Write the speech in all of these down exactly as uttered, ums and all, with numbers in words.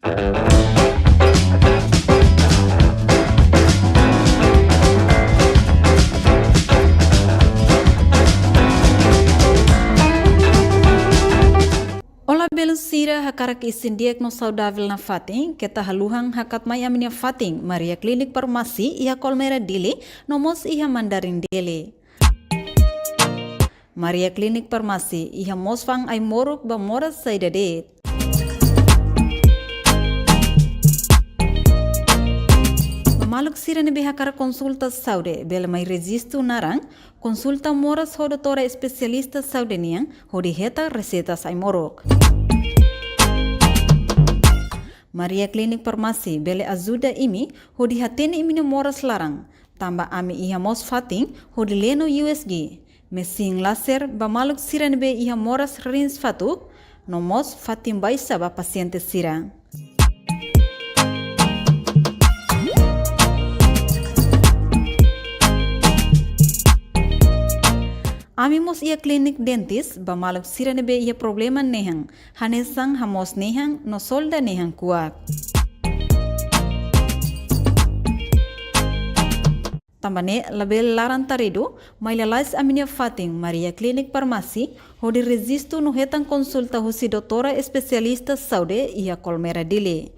Olá belun sira, hakarak isin di'ak no saudavel nafatin, keta haluha hakat mai ami-nia fatin Maria Clinic Farmasi iha Colmera Dili, no mós iha Mandarin Dili. Maria Clinic Farmasi iha mós fa'an ai-moruk ba moras saida de'it. Ba maluk sira ne'ebé hakarak konsulta saúde, bele mai rejistu naran, konsulta moras ho doutora espesialista saúde nian, hodi hetan reseitas ai-moruk. Maria Clinic Farmasi bele ajuda imi hodi hatene imi-nia moras laran, tanba ami iha mós fatin hodi leno U S G, mesin laser ba maluk sira ne'ebé iha moras rins fatuk, no mós fatin baixa ba pasiente sira. Ami mós iha klinik dentis ba maluk sira ne'ebé iha problema nehan, hanesan hamoos nehan no solda nehan kuak. Tanba ne'e labele laran taridu, mai lalais ami-nia fatin Maria Clinic Farmasi, hodi rejistu no hetan konsulta husi doutora espesialista saúde iha Colmera Dili.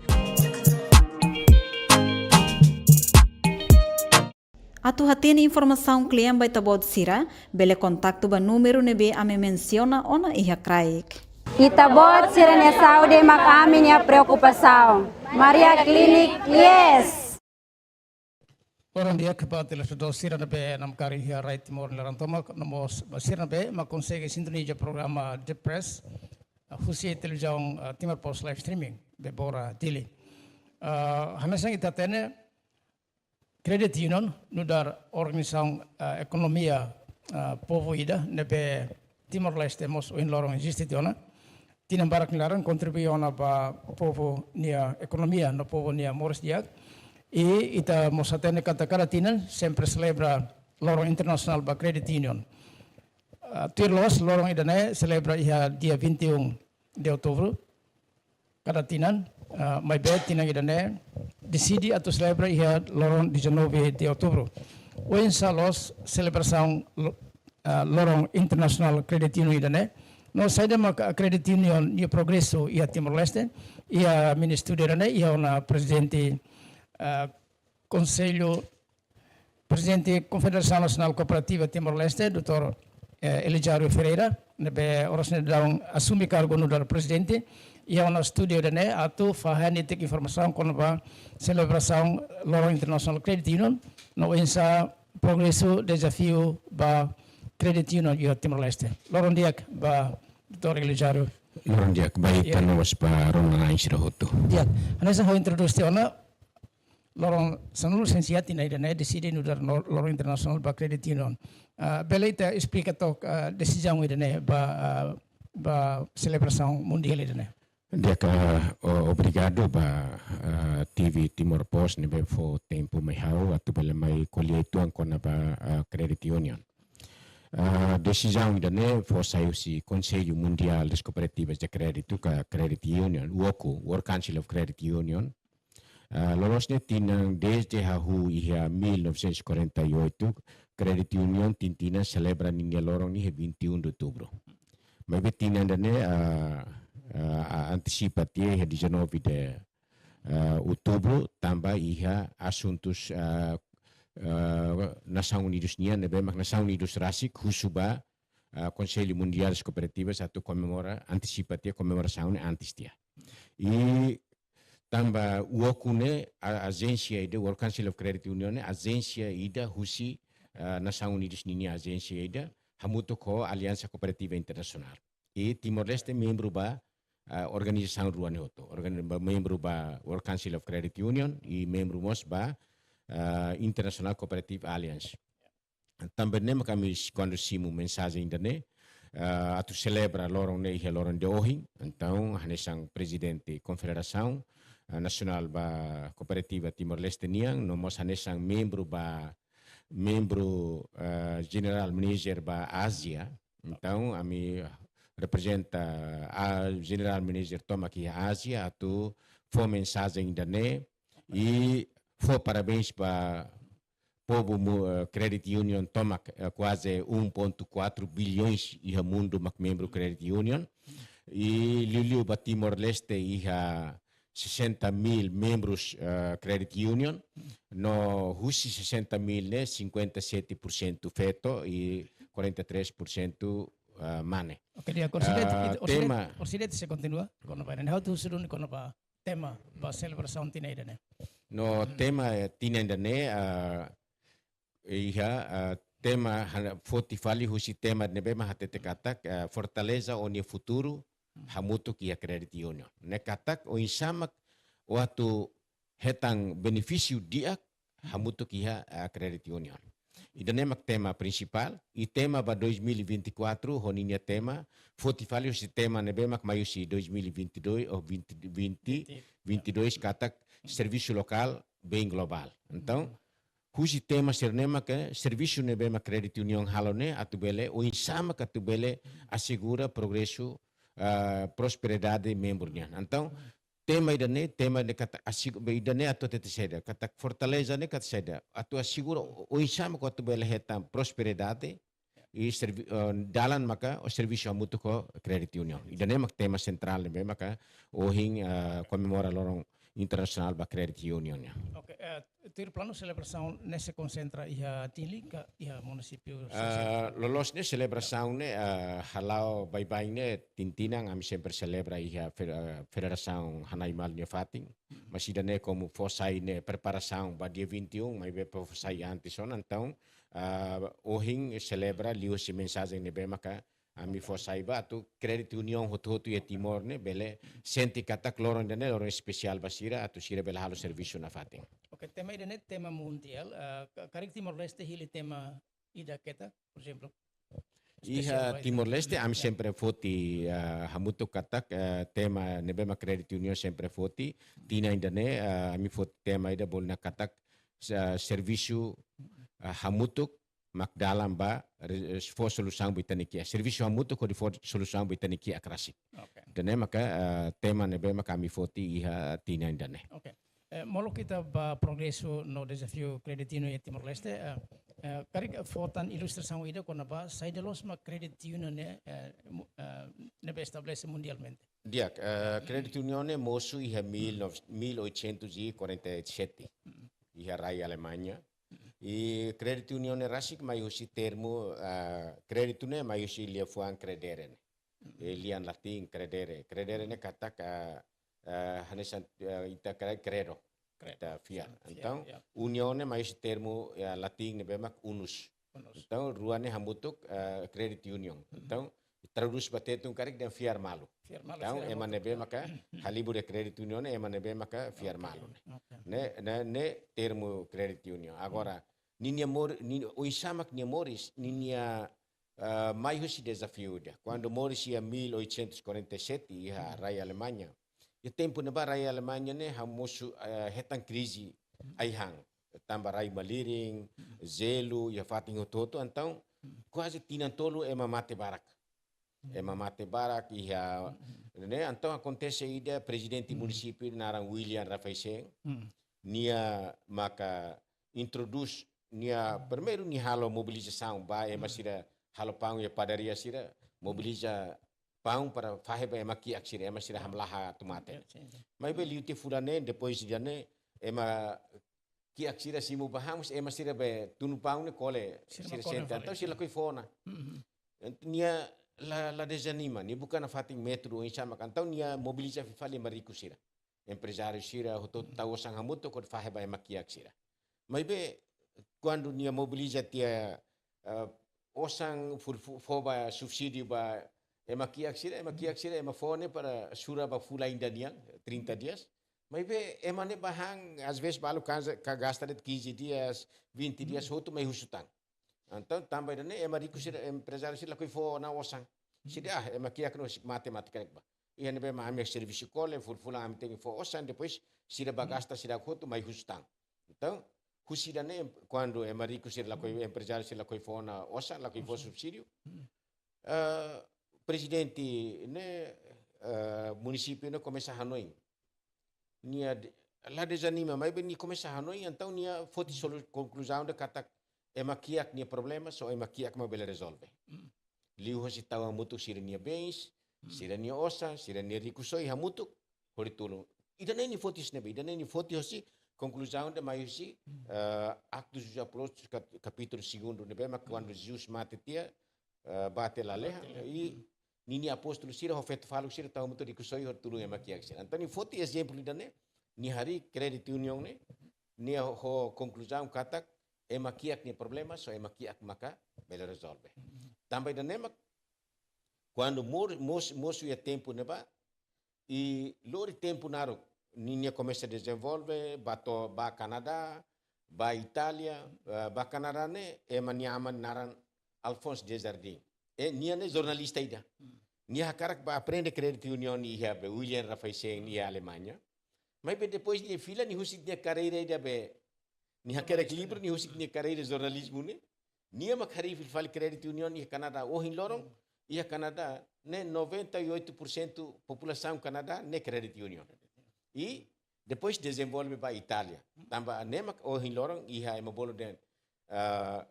Atu hatene informasaun kle'an ba ita-boot sira, bele kontaktu ba númeru ne'ebé ami mensiona ona iha kraik. Ita-boot sira-nia saúde mak ami-nia preokupasaun. Maria Clinic, yes! Loron di'ak ba telespetadór sira ne'ebé namkari iha rai Timor nia laran tomak, no mós ba sira ne'ebé mak konsege sintoniza programa The Press, ah, husi televizaun, ah, Timor Post live streaming, Bebora Dili. Ah, hanesan ita hatene, Credit Union nu'udar organizasaun, ah, ekonomia, ah, povu ida ne'ebé Timor-Leste mós ohin loron eziste tiha ona. Tinan barak nia laran kontribui ona ba povu nia ekonomia no povu nia moras di'ak. I ita mós hatene katak kada tinan sempre selebra loron internasionál ba credit union. Ah, tuir loos loron ida-ne'e selebra iha dia vinte e um de outubro kada tinan, ah, maibé tinan ida-ne'e deside atu selebra iha loron dezanove de outubro. Oinsá loos selebrasaun lo-, ah, loron internasionál credit union ida-ne'e? No saida maka credit union nia progresu iha Timor-Leste? Iha ami-nia estúdiu ida-ne'e iha ona prezidente, ah, Konsellu, Prezidente Konfederasaun Nasionál Kooperativa Timor-Leste, doutór, eh, Elijario Ferreira, ne'ebé oras ne'e daudaun asume kargu nu'udar prezidente, iha ona estúdiu ida-ne'e atu fahe netik informasaun kona-ba selebrasaun Loron Internasionál Credit Union, no oinsá progresu, dezafiu ba credit union iha Timor-Leste. Loron di'ak ba doutór Elijario. Loron di'ak ba ita, iya, no mós ba rona-na'in sira hotu. Di'ak. Hanesan ha'u introdús tiha ona, loron sanulu-resin-sia tinan ida-ne'e deside nu'udar no-, loron internasionál ba credit union. Ah, bele ita esplika took, ah, desizaun ida-ne'e ba, ah, ba selebrasaun mundiál ida-ne'e? Di'ak, ah, o-, obrigadu ba, ah, T V Timor Post ne'ebé fó tempu mai ha'u atu bele mai ko'alia uitoan kona-ba, ah, credit union. Ah, desizaun ida-ne'e fó sai husi Conselho Mundial das Cooperativas de Crédito, ka Credit Union, WOCU, World Council of Credit Union. Ah, loloos ne'e tinan desde hahú iha mil novecentos e quarenta e oito, credit union tinan-tinan selebra ninia loron iha vinte e um de outubro. Maibé tinan ida-ne'e, ah, ah, antesipa tiha iha dezanove de, ah, outubro, tanba iha asuntus, ah, ah, Nasaun Unidus nian, ne'ebé mak Nasaun Unidus rasik husu ba, ah, Conselho Mundial das Cooperativas atu komemora, antesipa tiha komemorasaun ne'e antes tiha. I tanba WOCU ne'e, a-, ajénsia ida, World Council of Credit Union ne'e ajénsia ida husi, ah, Nasaun Unidus ninia ajénsia ida, hamutuk ho Aliansa Kooperativa Internasionál. I Timor-Leste membru ba, ah, organizasaun rua ne'e hotu. Organi-, ba, membru ba World Council of Credit Union, i membru mós ba, ah, International Cooperative Alliance. Tanba ne'e mak ami s-, kuandu simu mensajen ida-ne'e, ah, atu selebra loron ne'e iha loron de ohin. Entaun, hanesan prezidente Konfederasaun, ah, Nasionál ba Kooperativa Timor-Leste nian, no mós hanesan membru ba, membru, ah, general manager ba Ázia. Entaun, ami reprezenta a general manager tomak iha Ázia atu fó mensajen ida-ne'e i fó parabéns ba povu mu-, eh, credit union tomak, eh, kuaze um ponto quatro bilhões iha mundu mak membru credit union. I liuliu ba Timor-Leste iha sessenta mil membrus, eh, credit union. No husi sessenta mil ne'e, cinquenta e sete por cento feto i quarenta e três por cento, eh, mane. Oke, di'ak, orsida, ah, orsida, tema orsida se kontinua, kona-ba ne'e, ha'u atu husu duni kona-ba tema ba selebrasaun tinan ida-ne'e. No tema, eh, tinan ida-ne'e, ah, iha, ah, tema hana foti fali husi tema ne'ebé mak hatete katak, ah, fortaleza o-nia futuru hamutuk iha credit union. Ne'e katak oinsá mak o atu hetan benefísiu di'ak hamutuk iha, ah, credit union. Ida-ne'e mak tema prinsipál, i tema ba dois mil e vinte e quatro, ho ninia tema, foti fali husi tema ne'ebé mak mai husi dois mil e vinte e dois ou vinte, vinte, vinte e dois, katak servisu lokál, bem globál. Entaun, husi tema sira-ne'e mak servisu ne'ebé mak credit union halo ne'e, atu bele, oinsá mak atu bele asegura progresu, ah, prosperidade membru nian. Entaun, tema ida-ne'e, tema ne'e katak asegu-, be ida-ne'e atu hatete saida, katak fortaleza ne'e katak saida, atu asegura o-, oinsá mak atu bele hetan prosperidade i servi-, eh, dalan maka o servisu hamutuk ho credit union. Ida-ne'e mak tema sentrál ne'ebé maka ohin, eh, komemora loron internasionál ba credit union nian. Oke, eh, tuir planu selebrasaun ne'e sei konsentra iha Dili ka iha munisípiu? Eh, loloos ne'e selebrasaun ne'e, eh, hala'o baibain ne'e tinan-tinan ami sempre selebra iha fe-, eh, federasaun Hanai Malu nia fatin. Mas ida-ne'e komu fó sai ne'e preparasaun ba dia vinte e um, maibé fó sai antes ona, entaun, ah, ohin selebra liuhusi mensajen ne'ebé maka ami fó sai ba atu credit union hotu-hotu iha Timor ne'e bele sente katak loron ida-ne'e loron espesiál ba sira atu sira bele halo servisu nafatin. Oke, tema ida-ne'e tema mundiál, ah, ka-, karik Timor-Leste hili tema ida ketak, por ezemplu, iha espesiál ba ida? Timor-Leste, ami sempre foti, ah, hamutuk katak, ah, tema ne'ebé mak credit union sempre foti, tinan ida-ne'e, ah, ami foti tema ida bolu ona katak, sa-, servisu, ah, hamutuk mak dalan ba re-, fó solusaun ba ita-nia kiak. Servisu hamutuk hodi fó solusaun ba ita-nia kiak rasik. Oke. Ida-ne'e maka, ah, tema ne'ebé maka ami foti iha tinan ida-ne'e. Oke. Eh, molok ita ba progresu no dezafiu credit union iha Timor-Leste, eh, eh, karik fó tan ilustrasaun ida kona-ba saida loos mak credit union ne'e, eh, mu-, eh, ne'ebé estabelese mundialmente. Di'ak, eh, credit union ne'e mosu iha mil nove, mil oitocentos e quarenta e sete, iha rai Alemanha. I credit union ne'e rasik mai husi termu, eh, crédito ne'e mai husi liafuan credere ne'e. Eh, lian latin credere. Credere ne'e katak, eh, eh, hanesan, eh, ita kre-, credo. Credo. Ita fiar. Fiar, entaun, ya. Union ne'e mai husi termu, ya, latin ne'ebé mak unus. Unus. Entaun, rua ne'e hamutuk, eh, credit union. Entaun, tradús ba Tetun karik dehan fiar malu. Fiar malu, entaun, fiar malu, ema ne'ebé maka halibur iha credit union ne'e ema ne'ebé maka fiar malu ne'e. Oke. Ne'e, ne'e, ne'e termu credit union. Agora, ninia mor-, ni, oinsá mak nia moris, ninia, ah, mai husi dezafiu ida. Kuandu moris iha mil oitocentos e quarenta e sete iha rai Alemanha. Iha tempu ne'ebá rai Alemanha ne'e hamosu, eh, hetan krize ai-han. Tanba rai malirin, jelu, iha fatin hotu-hotu, entaun kuaze tinan tolu ema mate barak. Ema mate barak iha, ne'e, entaun akontese ida prezidente munisípiu naran William Rafaisen, nia maka introdús, nia primeiru nia halo mobilizasaun ba ema sira halo paun iha padaria sira, mobiliza paun para fahe ba ema kiak sira, ema sira hamlaha atu mate. Sin, sin. Maibé liu tiha fulan neen, depois ida-ne'e, ema kiak sira simu ba han, ema sira be tunu paun ne'e kole, sira sira sente, entaun sira lakohi fó ona. Nia la, la dezanima, nia buka nafatin métodu oinsá mak, entaun nia mobiliza fali ema riku sira. Emprezáriu sira, hotu tau osan hamutuk hodi fahe ba ema kiak sira. Maibé, kuandu nia mobiliza tiha, eh, osan fó, fó, fó ba subsídiu ba ema kiak sira, ema kiak sira, ema fó ne'e para sura ba fulan ida nian, trinta dias. Maibé, ema ne'e ba han, às vezes, balu kansa, ka gasta de'it quinze dias, vinte dias, hotu mai husu tan. Entaun, tanba ida-ne'e, ema riku sira, emprezáriu sira lakohi fó ona osan. Sira, ah, ema kiak ne'e husik mate, mate karik ba. Iha ne'ebé mak ami servisu kole, fulan-fulan ami tenke fó osan, depois sira ba gasta sira hotu mai husu tan. Entaun, husi ida-ne'e, kuandu ema riku sira lakohi, emprezáriu sira lakohi fó ona osan, lakohi fó subsídiu, eh, prezidente ne'e, eh, munisípiu ne'e komesa hanoin. nia de-, la dezanima, maibé nia komesa hanoin, entaun nia foti solu-, konkluzaun ida katak ema kiak nia problema, só ema kiak mak bele rezolve. Liuhosi tau hamutuk sira-nia bens, sira-nia osan, sira-nia rikusoin hamutuk, hodi tulun. Ida-ne'e nia foti husi ne'ebé, ida-ne'e nia foti hosi konkluzaun ida mai husi, eh, Atos dos Apóstolos, kat-, kapítulu segundu ne'ebé, mak kuandu Jesus mate tiha, eh, bá tiha lalehan, i ninia apóstolu sira ho feto faluk sira tau hamutuk rikusoin hodi tulun ema kiak sira. Entaun nia foti ezemplu ida-ne'e, nia harii Credit Union ne'e, nia ho konkluzaun katak ema kiak nia problema, só ema kiak maka bele rezolve. Tanba ida-ne'e mak kuandu mor-, mos-, mosu iha tempu ne'ebá, i lori tempu naruk, ninia komesa dezenvolve, bá to'o, bá Kanadá, bá Itália, eh, bá Kanadá ne'e, ema nia aman naran Alphonse Desjardins. E, nia ne'e jornalista ida. Nia hakarak bá aprende Credit Union iha be William Rafaisen iha Alemanha. Maibé depois nia fila, nia husik nia karreira ida be, nia hakerek livru, nia husik nia karreira jornalizmu ne'e. Nia mak harii fila fali Credit Union iha Kanadá. Ohin loron, iha Kanadá ne'e noventa e oito por cento populasaun Kanadá ne'e Credit Union. I depois dezenvolve bá Itália. Tanba ne'e mak ohin loron iha ema bolu dehan, ah,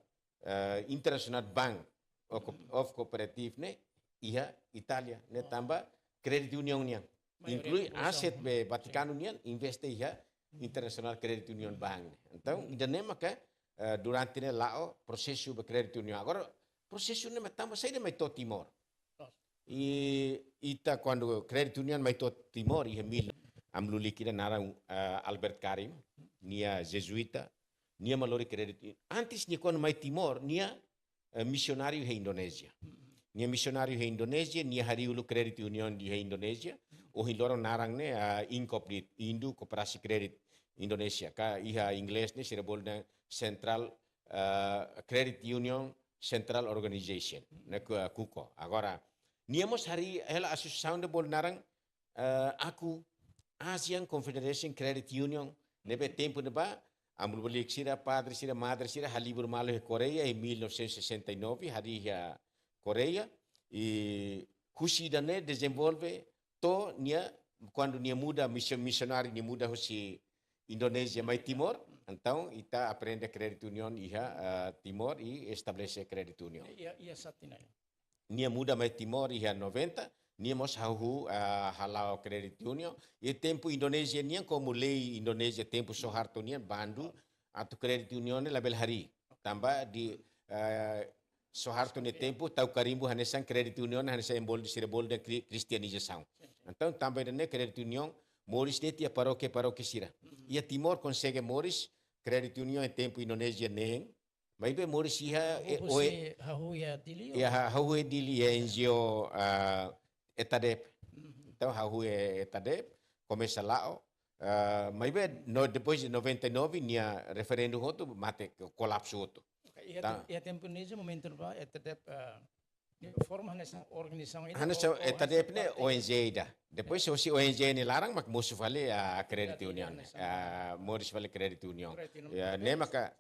eh, International Bank of Co-, of Cooperative ne'e iha Itália, ne'e tanba Credit Union nian. Maioria inklui populasaun. Aset be Vatikanu nian investe iha International Credit Union Bank ne'e. Entaun, ida-ne'e maka, eh, durante ne'e la'o prosesu be Credit Union. Agora, prosesu ne'e mak tanba saida mai to'o Timor. I ita kuandu Credit Union mai to'o Timor, iha mil, ami lulik ida naran, eh, Albert Karim, nia jezuita, nia mak lori Credit Union. Antes nia kuandu mai Timor, nia, eh, misionáriu iha Indonézia. Nia misionáriu iha Indonézia, nia harii uluk Credit Union iha Indonézia. Ohin loron naran ne'e, eh, INCOBDI, Indo Koperasi Kredit Indonesia. Ka iha inglés ne'e sira bolu dehan Central, eh, Credit Union Central Organization, ne'e KU-, KUCO. Agora, nia mós harii hela asosiasaun ida bolu naran, eh, ACU, Asian Confederation Credit Union, ne'ebé tempu ne'ebá, ami lulik sira, padre sira, madre sira, halibur malu iha Koreia, iha mil novecentos e sessenta e nove, harii iha Koreia, i husi ida-ne'e dezenvolve to'o nia, kuandu nia muda misio-, misionáriu, nia muda husi Indonézia mai Timor, entaun ita aprende Credit Union iha, eh, Timor i estabelese Credit Union. Iha, iha Satina. Nia muda mai Timor iha noventa, nia mós hahú, ah, hala'o Credit Union. Iha tempu Indonézia nian, komu lei Indonézia tempu Suharto nian bandu, atu Credit Union ne'e labele harii. Tanba di, eh, Suharto nia tempu tau karimbu hanesan Credit Union, hanesan ema bolu, sira bolu dehan kri-, kristianizasaun. Entaun, tanba ida-ne'e Credit Union moris de'it iha parókia, parókia sira. Iha Timor konsege moris Credit Union iha tempu Indonézia neen, maibé moris iha, eh, hahú oe-, husi, hahú iha Dili, iha ou? Ha-, hahú iha Dili, iha N G O, ah, ETADEP. Entaun, hahú iha ETADEP, komesa la'o, ah, maibé no, depois de noventa e nove, nia referendu hotu, mate, kolapsu hotu. Oke, iha tem-, iha tempu ne'e, momentu ne'ebá, ETADEP, ah, forma hanesan organizasaun ida, hanesan ou, ou ETADEP hanesan ne'e parte ONG ida. Depois, ya, hosi ONG nia laran mak mosu fali, ah, Credit Union. Credit Union, hanesan, ah, moris fali Credit Union. Credit Union. Ya, ne'e maka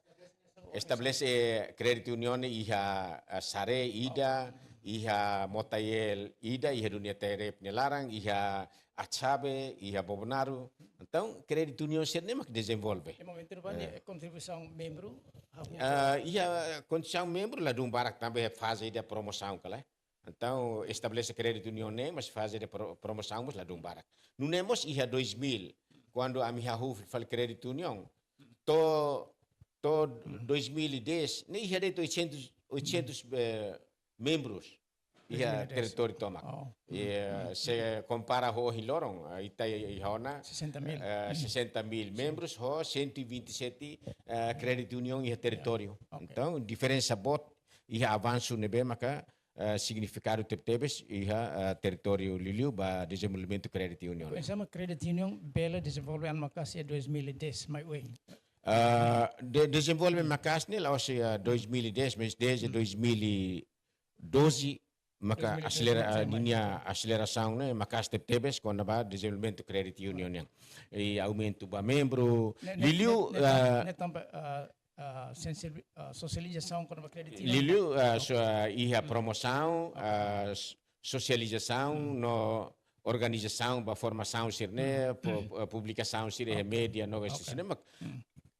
estabelese Credit Union iha, ah, Saré ida, oh, iha Motael ida, iha Duniatairep nia laran, iha Atsabe, iha Bobonaro. Entaun, Credit Union sira-ne'e mak dezenvolve. Iha momentu ne'ebá, eh, kontribuisaun membru, hahú? Ah, iha kontribuisaun membru ladún barak, tanba faze ida promosaun kala. Entaun, estabelese Credit Union ne'e, mas faze ida pro-, promosaun mós ladún barak. Nune'e mós iha dois mil, kuandu ami hahú fali Credit Union, to'o, to'o dois mil e dez, ne'e iha de'it oitocentos, oitocentos, eh, membrus iha dois mil e dez. Territóriu tomak. Oh. I, eh, se kompara ho ohin loron, eh, ita iha ona, sessenta mil. Eh, sessenta mil membrus ho cento e vinte e sete, eh, Credit Union iha territóriu. Ya. Oke. Entaun, diferensa boot iha avansu ne'ebé maka, eh, signifikadu tebetebes iha, eh, territóriu liuliu ba dezenvolvimentu Credit Union. Oinsá mak Credit Union bele dezenvolve an maka'as iha dois mil e dez mai oin? Ah, de-, dezenvolve maka'as ne'e la'ós iha dois mil e dez, mas desde, hmm, dois mil e doze, maka dois mil e doze, aselera-, dois mil e doze, ninia aselerasaun ne'e maka'as tebetebes kona-ba dezenvolvimentu Credit Union nian. I aumentu ba membru, ne'e, ne'e, liuliu, ne'e, ne'e, ah, ne'e tanba, ah, ah, sensibi-, ah, sosializasaun kona-ba Credit Union. Liuliu, ah, so, ah, iha, hmm, promosaun, oke, ah, s-, sosializasaun, hmm, no organizasaun ba formasaun sira-ne'e, pu-, eh, publikasaun sira iha média, notísia sira-ne'e, mak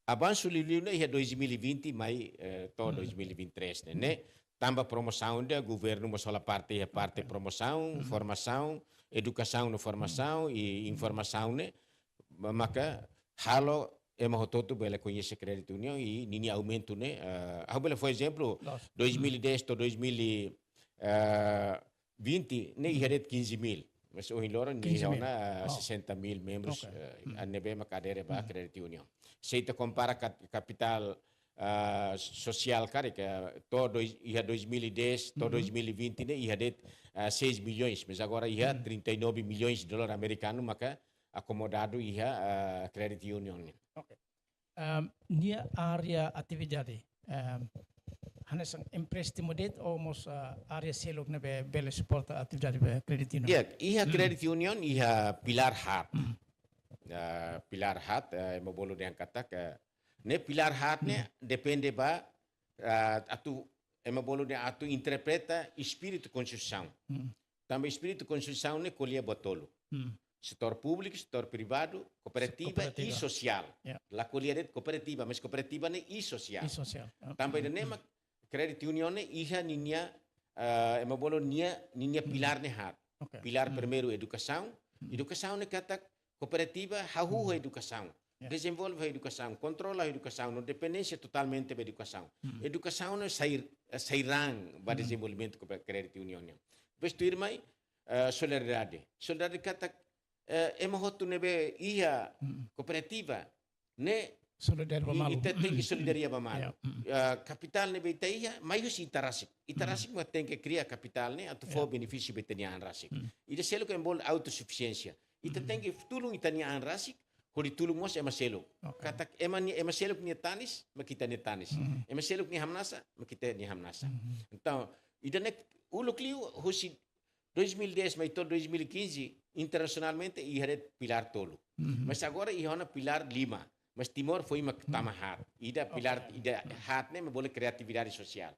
avansu liuliu ne'e iha dois mil e vinte mai, eh, to'o dois mil e vinte e três ne'e, ne'e tanba promosaun ida, governu mós hola parte, iha parte promosaun, formasaun, edukasaun no formasaun i informasaun ne'e, ma-, maka halo ema hotu-hotu bele koñese Credit Union i ninia aumentu ne'e, eh, ha'u bele fó ezemplu, dois mil e dez to'o dois mil e vinte ne'e iha de'it quinze mil. Mas ohin loron nia iha ona, ah, sessenta mil membrus, eh, ne'ebé maka adere ba Credit Union. Se ita kompara kat-, kapitál, ah, sosiál karik, to'o dois, iha dois mil e dez to'o dois mil e vinte ne'e iha de'it, ah, seis milhões, mas agora iha trinta e nove milhões de dólar amerikanu maka akomodadu iha, ah, Credit Union ne'e. Oke. Ehm, nia área atividade, ehm, hanesan empréstimu de'it ou mós, ah, área seluk ne'ebé bele suporta atividade ba Credit Union? Ya, iha Credit Union iha pilár haat. Ah, pilár haat, eh, ema bolu dehan katak, ne'e pilár haat ne'e depende ba, ah, atu, ema bolu dehan atu interpreta espíritu konstituisaun. Tanba espíritu konstituisaun ne'e ko'alia buat tolu. Setór públiku, setór privadu, kooperativa i sosiál. La ko'alia de'it kooperativa, mas kooperativa ne'e i sosiál. I sosiál. Tanba ida-ne'e mak Credit Union ne'e iha ninia, eh, ema bolu nia, ninia pilár ne'e haat. Oke. Pilár primeiru edukasaun. Edukasaun ne'e katak kooperativa hahú ho edukasaun. Ya. Dezenvolve ho edukasaun, kontrola ho edukasaun, no dependénsia totalmente ba edukasaun. Edukasaun ne'e sai-, sai-raan ba dezenvolvimentu koopera-, Credit Union nian. Depois tuirmai, eh, solidariedade. Solidariedade katak, eh, ema hotu ne'ebé iha kooperativa ne'e solidáriu ba malu. Ita tenke solidáriu ba malu. Ya. Eh, kapitál ne'ebé ita iha, mai husi ita rasik. Ita rasik mak tenke kria kapitál ne'e atu fó benefísiu ba ita-nia an rasik. Ida seluk ema bolu autosufisiénsia. Ita tenke tulun ita-nia an rasik, hodi tulun mós ema seluk. Oke. Katak ema ni-, ema seluk nia tanis, mak ita-nia tanis. Ema seluk nia hamnasa, mak ita-nia hamnasa. Entaun, ida-ne'e uluk liu husi dois mil e dez mai to'o dois mil e quinze, internasionalmente iha de'it pilár tolu. Mas agora iha ona pilár lima. Mas Timor foin mak tama haat. Ida pilár, ida haat ne'e mak bolu kriatividade sosiál.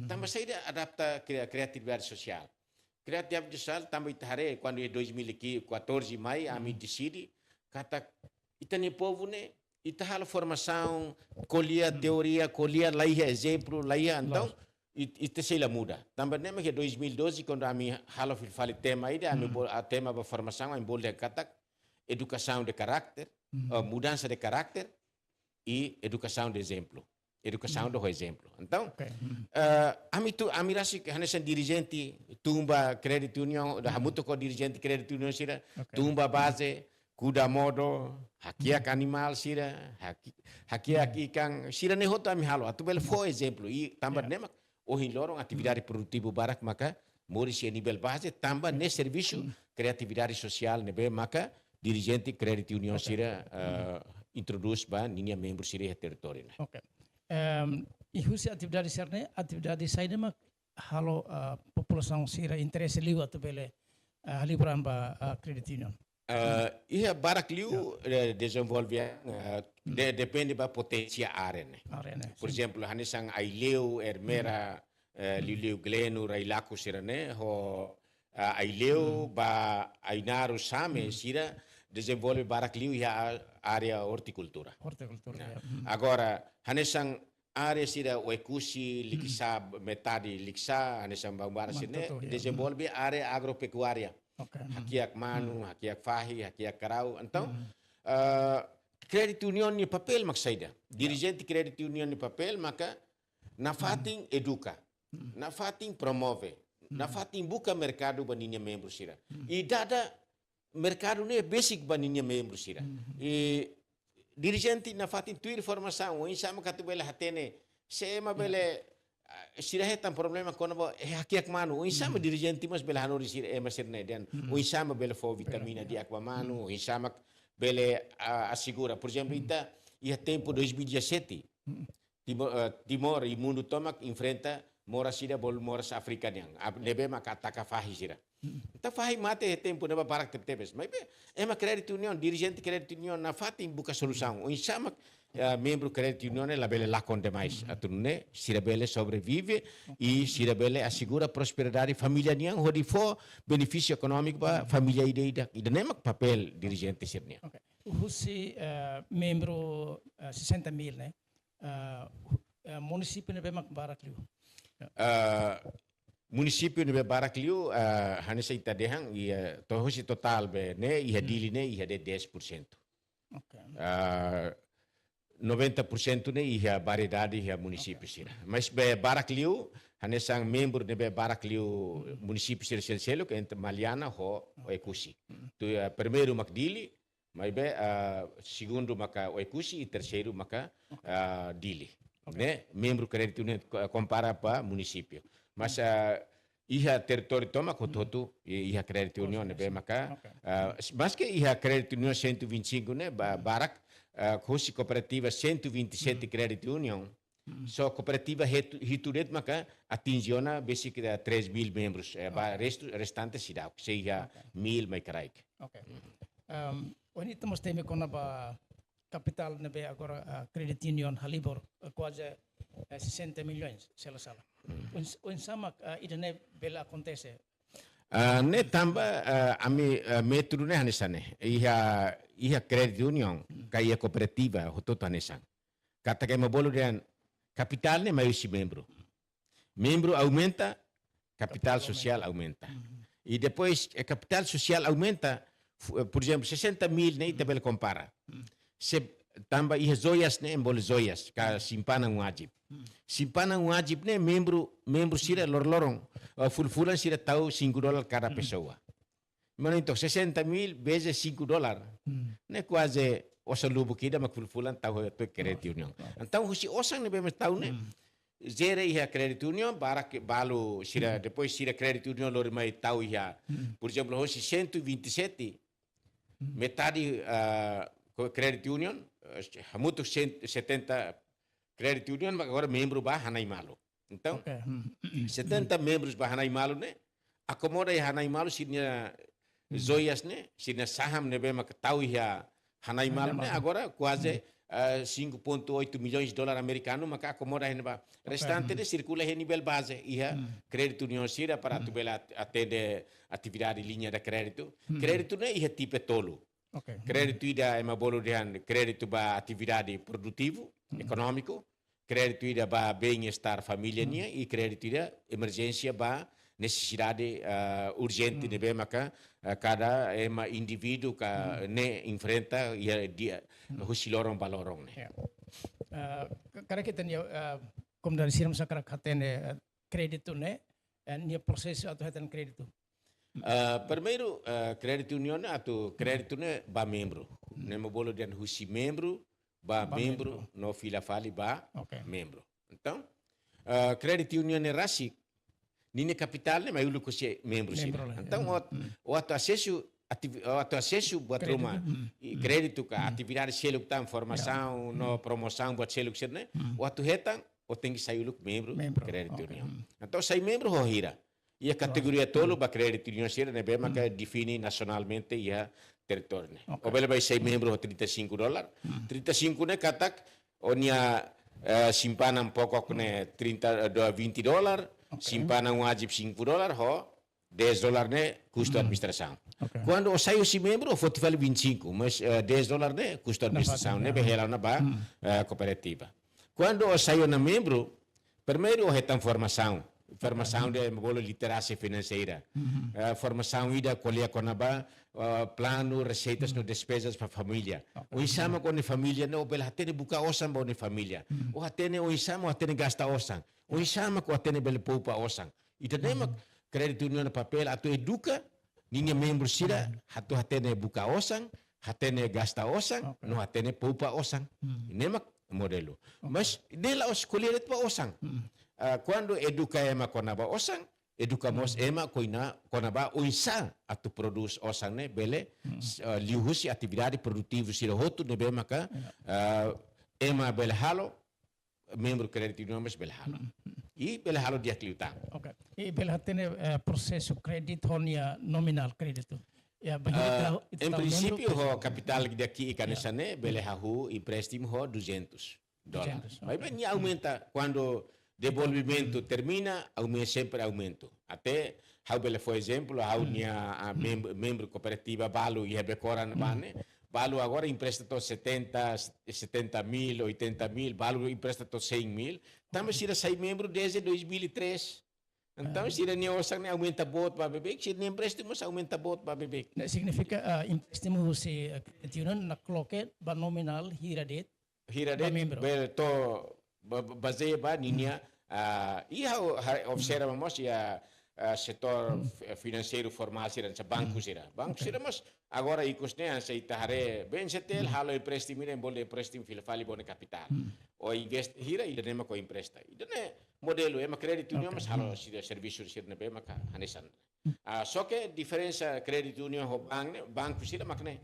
Tanba saida adapta kria-, kriatividade sosiál? Kriatividade sosiál tanba ita haree kuandu iha dois mil e catorze mai, ami deside katak ita-nia povu ne'e, ita halo formasaun, ko'alia teoria, ko'alia la iha ezemplu, la iha, entaun, it-, ita sei la muda. Tanba ne'e mak iha dois mil e doze, kuandu ami halo fila fali tema ida, ami bolu, ah, tema ba formasaun, ami bolu dehan katak edukasaun de karákter, eh, mudansa de karákter, i edukasaun de ezemplu. Edukasaun do ho ezemplu. Entaun, eh, ami tu, ami rasik hanesan dirijente tun ba Credit Union, ida hamutuk ho dirijente Credit Union sira, tun ba baze, kuda modo, hakiak animál sira, haki-, hakiak ikan, sira-ne'e hotu ami halo, atu bele fó ezemplu. I tanba ne'e mak ohin loron atividade produtivu barak maka moris iha nivel baze, tanba ne'e servisu kriatividade sosiál ne'ebé maka dirijente Credit Union sira, eh, introdús ba ninia membru sira iha territóriu ne'e. Oke. Em, i husi atividade sira-ne'e, atividade saida mak halo, eh, populasaun sira interese liu atu bele, eh, halibur an ba, eh, Credit Union? Eh, iha barak liu, eh, dezenvolve, eh, de-, depende ba poténsia área ne'e. Área ne'e, sin. Por ezemplu, hanesan Aileu, Ermera, eh, liuliu Gleno, Railaco sira-ne'e, ho, ah, Aileu, ba Ainaro, Same, sira dezenvolve barak liu iha á-, área ortikultura. Ortikultura, ya. Agora, hanesan área sira Oekusi, Likisá, metade Likisá, hanesan Baumbara sira-ne'e, dezenvolve área agropekuária. Oke. Hakiak manu, hakiak fahi, hakiak karau. Entaun, eh, Credit Union nia papél mak saida? Dirijente Credit Union nia papél maka nafatin eduka, nafatin promove, nafatin buka merkadu ba ninia membru sira. I dada merkadu ne'e besik ba ninia membru sira. I dirijente nafatin tuir formasaun, oinsá mak atu bele hatene, se ema bele, ah, sira hetan problema kona-ba, eh, hakiak manu, oinsá mak dirijente mós bele hanorin sira, ema sira-ne'e dehan, oinsá mak bele fó vitamina di'ak ba manu, oinsá mak bele, ah, asegura. Por ezemplu, ita iha tempu dois mil e dezassete, Timor, eh, Timor i mundu tomak enfrenta moras ida bolu moras Áfrika nian. Ab-, ne'ebé maka ataka fahi sira. Entaun fahi mate iha tempu ne'ebá barak tebetebes. Maibé, ema Credit Union, dirijente Credit Union nafatin buka solusaun. Oinsá mak eh, membru kréditu uniaun ne'e labele lakon demais. Atu nune'e sira bele sobrevive i sira bele asegura prosperidade família nian hodi fó benefísiu ekonómiku ba família ida-ida. Ida-ne'e mak papél dirijente sira-nian. Ok. Husi, eh, membru, eh, sessenta mil ne'e, eh, hu-, eh, munisípiu ne'ebé mak barak liu? Eh, munisípiu ne'ebé barak liu, eh, hanesan ita dehan, iha, to-, husi totál be ne'e, iha Dili ne'e iha de'it dez por cento. Ok. Ah, noventa por cento ne'e iha variedade iha munisípiu sira. Mas be barak liu, hanesan membru ne'ebé barak liu munisípiu sira seluk-seluk entre Maliana ho Oekusi. Tu, ah, primeiru mak Dili, maibé, ah, segundu maka Oekusi i terseiru maka, ah, Dili. Ne'e membru kréditu ne'e ko-, kompara ba munisípiu. Mas, ah, iha territóriu tomak hotu-hotu, i-, iha kréditu uniaun ne'ebé maka, ah, s-, maske iha kréditu uniaun cento e vinte e cinco ne'e ba-, barak, ah, husi kooperativa cento e vinte e sete kréditu uniaun, só kooperativa hitu, hitu de'it maka atinje ona besik três mil membrus, eh, ba restu, restante seidauk, sei iha mil mai kraik. Ok. Ehm, ohin ita mós temi kona-ba kapitál ne'ebé agora, ah, kréditu uniaun halibur, eh, kuaze, eh, sessenta milhões, se la sala. Oin-, oinsá mak, ah, ida-ne'e bele akontese? Ah, ne'e tanba, ah, ami, ah, métodu ne'e hanesan ne'e. Iha, iha kréditu uniaun, ka iha kooperativa, hotu-hotu hanesan. Katak ema bolu dehan kapitál ne'e mai husi membru. Membru aumenta, kapitál sosiál aumenta. I depois, eh, kapitál sosiál aumenta, fu-, eh, por ezemplu, sessenta mil ne'e ita bele kompara. Se tanba iha joias ne'e, ema bolu joias, ka simpanan wajib. Simpanan wajib ne'e membru, membru sira lor-loron, eh, fulan-fulan sira tau cinco dólar kada pesoa. Mano, entaun sessenta mil vezes cinco dólar. Ne'e kuaze osan lubuk ida mak fulan-fulan tau iha kréditu uniaun. Entaun husi osan ne'ebé mak tau ne'e, jere iha kréditu uniaun, barak balu sira, depois sira kréditu uniaun lori mai tau iha. Por ezemplu, husi cento e vinte e sete, metade, ah, ko-, kréditu uniaun, eh, hamutuk cento e setenta kréditu uniaun, mak agora membru ba hanai malu. Entaun, setenta membrus ba hanai malu ne'e, akomoda iha hanai malu sira-nia joias ne'e, sira-nia saham ne'ebé mak tau iha hanai malu ne'e, agora kuaze, eh, cinco ponto oito milhões de dólar amerikanu, maka akomoda iha ne'ebá. Restante ne'e sirkula iha nivel baze, iha kréditu uniaun sira para atu bele at-, atende atividade linha de crédito. Kréditu ne'e iha tipe tolu. Ok. Kréditu ida ema bolu dehan kréditu ba atividade produtivu, ekonómiku, kréditu ida ba bem-estar família nian, i kréditu ida emerjénsia ba nesesidade, ah, urjente ne'ebé maka, ah, kada ema indivíduu ka ne'e enfrenta iha dia, husi loron ba loron ne'e. Ya. Ah, ka-, karik ita-nia, ah, komunidade sira mós hakarak hatene, ah, kréditu ne'e, eh, nia prosesu atu hetan kréditu. Ah, primeiru, ah, kréditu uniaun ne'e atu kréditu ne'e ba membru. Ne'e ema bolu dehan husi membru ba membru, no fila fali ba membru. Entaun, ah, kréditu uniaun ne'e rasik, ninia kapitál ne'e mai uluk husi membru sira. Entaun, o atu asesu ativi-, o atu asesu buat ruma, i kréditu ka atividade seluk tan, formasaun, no promosaun, buat seluk sira-ne'e, o atu hetan, o tenke sai uluk membru kréditu uniaun. Entaun, sai membru ho hira. Iha kategoria tolu ba kréditu uniaun sira ne'ebé maka define nasionalmente iha territóriu ne'e. O bele bá sai membru ho trinta e cinco dólar. Trinta e cinco ne'e katak o-nia, eh, simpanan pokok ne'e trinta, eh, do-, vinte dólar, simpanan wajib cinco dólar, ho dez dólar ne'e kustu administrasaun. Kuandu o sai husi membru, o foti fali vinte e cinco, mas, eh, dez dólar ne'e kustu administrasaun, ne'ebé hela ona ba, eh, kooperativa. Kuandu o sai ona membru, primeiru o hetan formasaun. Formasaun ida ema bolu literasia finanseira. Eh, formasaun ida ko'alia kona-ba, eh, planu, reseitas no despezas ba família. Oinsá mak o-nia família ne'e, o bele hatene buka osan ba o-nia família. O hatene oinsá mak o hatene gasta osan. Oinsá mak o hatene bele poupa osan. Ida-ne'e mak kréditu uniaun nia papél atu eduka ninia membru sira atu hatene buka osan, hatene gasta osan, no hatene poupa osan. Ne'e mak modelu. Mas ne'e la'ós ko'alia de'it ba osan. Ah, kuandu eduka ema kona-ba osan, eduka mós ema kona-, kona-ba oinsá atu prodús osan ne'e bele, ah, liuhusi atividade produtivu sira hotu ne'ebé maka, ah, ema bele halo, membru kréditu uniaun mós bele halo. I bele halo di'ak liután. Ok. I bele hatene, eh, prosesu kréditu ho nia nominál kréditu. Ya, ba hira Ah, ita, ita em tau princípio, membru, ho kapitál ida ki'ik hanesan ne'e, bele hahú empréstimu ho duzentos dólar. Duzentos, ok. Mas bem, nia aumenta kuandu dezenvolvimentu termina, aumenta, sempre aumenta. Até, ha'u bele fó ezemplu, ha'u-nia, ah, mem-, membru kooperativa balu iha Bekoran ba ne'e, balu agora empresta to'o setenta, setenta mil, oitenta mil, balu empresta to'o cem mil. Tanba sira sai membru desde dois mil e três. Entaun, sira-nia osan ne'e aumenta boot ba beibeik, sira-nia empréstimu mós aumenta boot ba beibeik. Ne'e signifika, ah, empréstimu husi, ah, kredit union nakloke ba nominál hira de'it, hira de'it, membru. Bele to'o ba, ba, bazeia ba ninia, ah, iha, ha, observa mós iha, ah, setór fi-, finanseiru formál sira, hanesan banku sira. Banku sira mós agora ikus ne'e hanesan ita haree, B N C T L halo empréstimu, ida bolu empréstimu fila fali ba nia kapitál. Ou investe hira, ida-ne'e mak ó empresta. Ida-ne'e modelu, ema kredit union mós halo sira servisu sira ne'ebé maka hanesan. Ah, só ke diferensa kredit union ho bank ne'e, banku sira mak ne'e.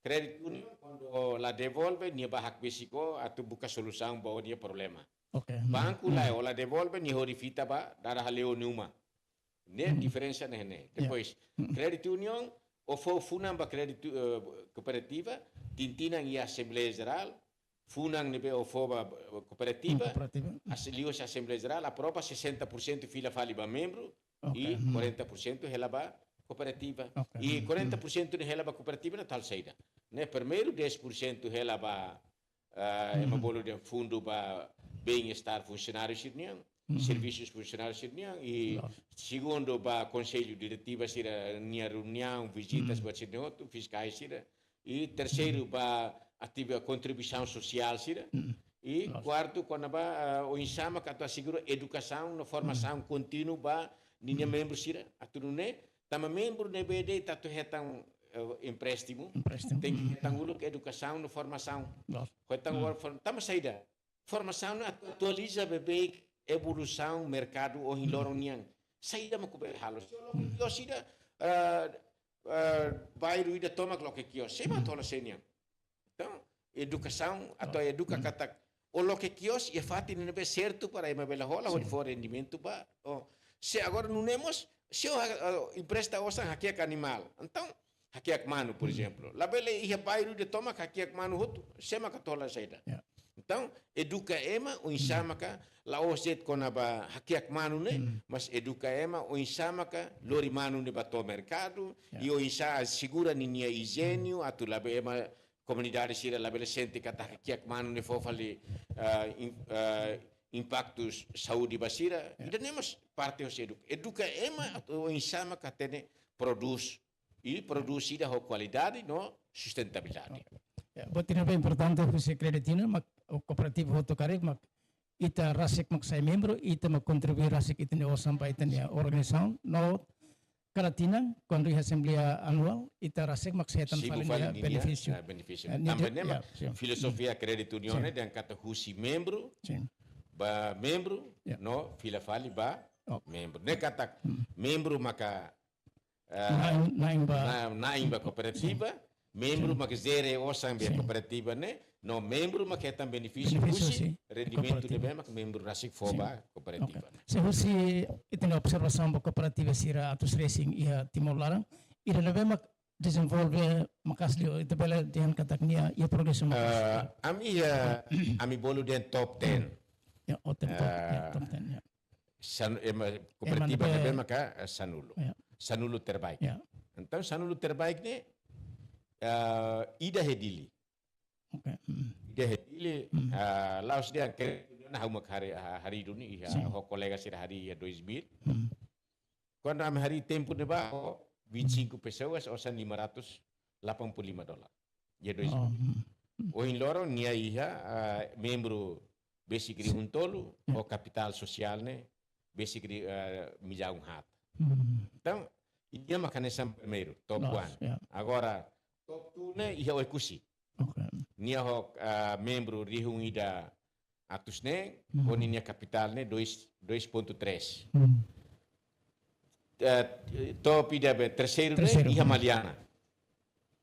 Kredit union, kuandu ó la devolve, nia bá hakbesik ó atu buka solusaun ba ó-nia problema. Ok. Banku lae, ó la devolve, nia hodi fita bá dada hale'u ó-nia uma. Ne'e diferensa ne'e, ne'e. Ya. Depois, kredit union, ó fó funan ba kredit, eh, kooperativa, tinan-tinan iha Asembleia Jerál, funan ne'ebé ó fó ba, eh, kooperativa, kooperativa. As-, liuhusi Asembleia Jerál, aprova sessenta por cento fila fali ba membru, Ok. i quarenta por cento hela ba kooperativa. Ok. I quarenta por cento ne'e hela ba kooperativa ne'e atu halo saida? Ne'e primeiru dez por cento hela ba, ah, ema bolu dehan fundu ba bem-estar funsionáriu sira-nian, servisus funsionáriu sira-nian, i segundu ba konsellu diretiva sira-nia reuniaun, vizitas ba sira-nia hotu, fiskais sira, i terseiru ba ativa kontribuisaun sosiál sira. I kuartu, kona-ba, ah, oinsá maka atu asegura edukasaun no formasaun kontínua ba ninia membru sira. Atu nune'e, tanba membru ne'ebé de'it atu hetan, eh, empréstimu, empréstimu, tenke hetan uluk edukasaun no formasaun. Hetan form-, tanba saida? Formasaun ne'e atu-, atualiza beibeik evolusaun merkadu ohin loron nian. Saida mak ó bele halo? Se ó loke kios ida, eh, eh, bairru ida tomak loke kios, sé mak atu hola sé nian? Entaun, edukasaun, atu eduka katak, ó loke kios iha fatin ne'ebé sertu para ema bele hola, hodi fó rendimentu ba. Oh, se agora nune'e mós, se ó ha-, eh, empresta osan hakiak animál. Entaun, hakiak manu, por ezemplu. Labele iha bairru ida tomak hakiak manu hotu, sé maka atu hola saida? Ya. Entaun, eduka ema, oinsá maka, la'ós de'it kona-ba hakiak manu ne'e, mas eduka ema, oinsá maka, lori manu ne'e ba to'o merkadu, i oinsá asegura ninia ijiene, atu labele ema komunidade sira labele sente katak hakiak manu ne'e fó fali, ah, im-, ah, impaktu saúde ba sira. Ida-ne'e mós parte hosi eduka. Eduka ema atu oinsá maka hatene prodús. I prodús ida ho kualidade no sustentabilidade. Ya, buat ida ne'ebé importante husi kredit union mak, ou kooperativa hotu karik mak ita rasik mak sai membru, ita mak kontribui rasik ita-nia osan ba ita-nia organizasaun, no kada tinan, kuandu iha asembleia anuál, ita rasik mak sei hetan fali ninia benefísiu. Simu fali ninia, ah, benefísiu. Ah, ninia, tanba ne'e mak, ya, ya, filozofia kredit union ne'e dehan katak husi membru, ba membru, no fila fali ba membru. Ne'e katak membru maka, ah, na'in, na'in ba, na-, na'in ba kooperativa, membru mak jere osan ba kooperativa ne'e, no membru mak hetan benefísiu husi rendimentu ne'ebé mak membru rasik fó ba kooperativa. Ok. Se husi ita-nia observasaun ba kooperativa sira atus resin iha Timor laran, ida ne'ebé mak dezenvolve maka'as liu, ita bele dehan katak nia iha progresu maka'as liu? Ah, ami iha, ami bolu dehan top ten. Ya, oh, top, top, ya, top ten, ya. San-, ema, kooperativa ne'ebé maka, eh, sanulu. Ya. Sanulu terbaik. Ya. Entaun, sanulu terbaik ne'e, eh, ida iha Dili. Ok. Ida iha Dili, eh, la'ós dehan ke, ha'u mak harii, ha-, harii duni, iha ho kolega sira harii iha dois mil. Kuandu ami harii tempu ne'ebá, vinte e cinco pessoas, osan lima ratus delapan puluh lima dólar. Iha dois mil. Oh, hmm. Ohin loron nia iha, ah, membru besik rihun tolu, ho kapitál sosiál ne'e besik ri-, ah, millaun haat. Entaun, ida maka hanesan primeiru, top one. Agora, top two ne'e iha Oekusi. Ok. Nia ho, ah, membru rihun ida atus neen, ho ninia kapitál ne'e dois, dois ponto três. Eh, top ida be terseiru ne'e iha Maliana.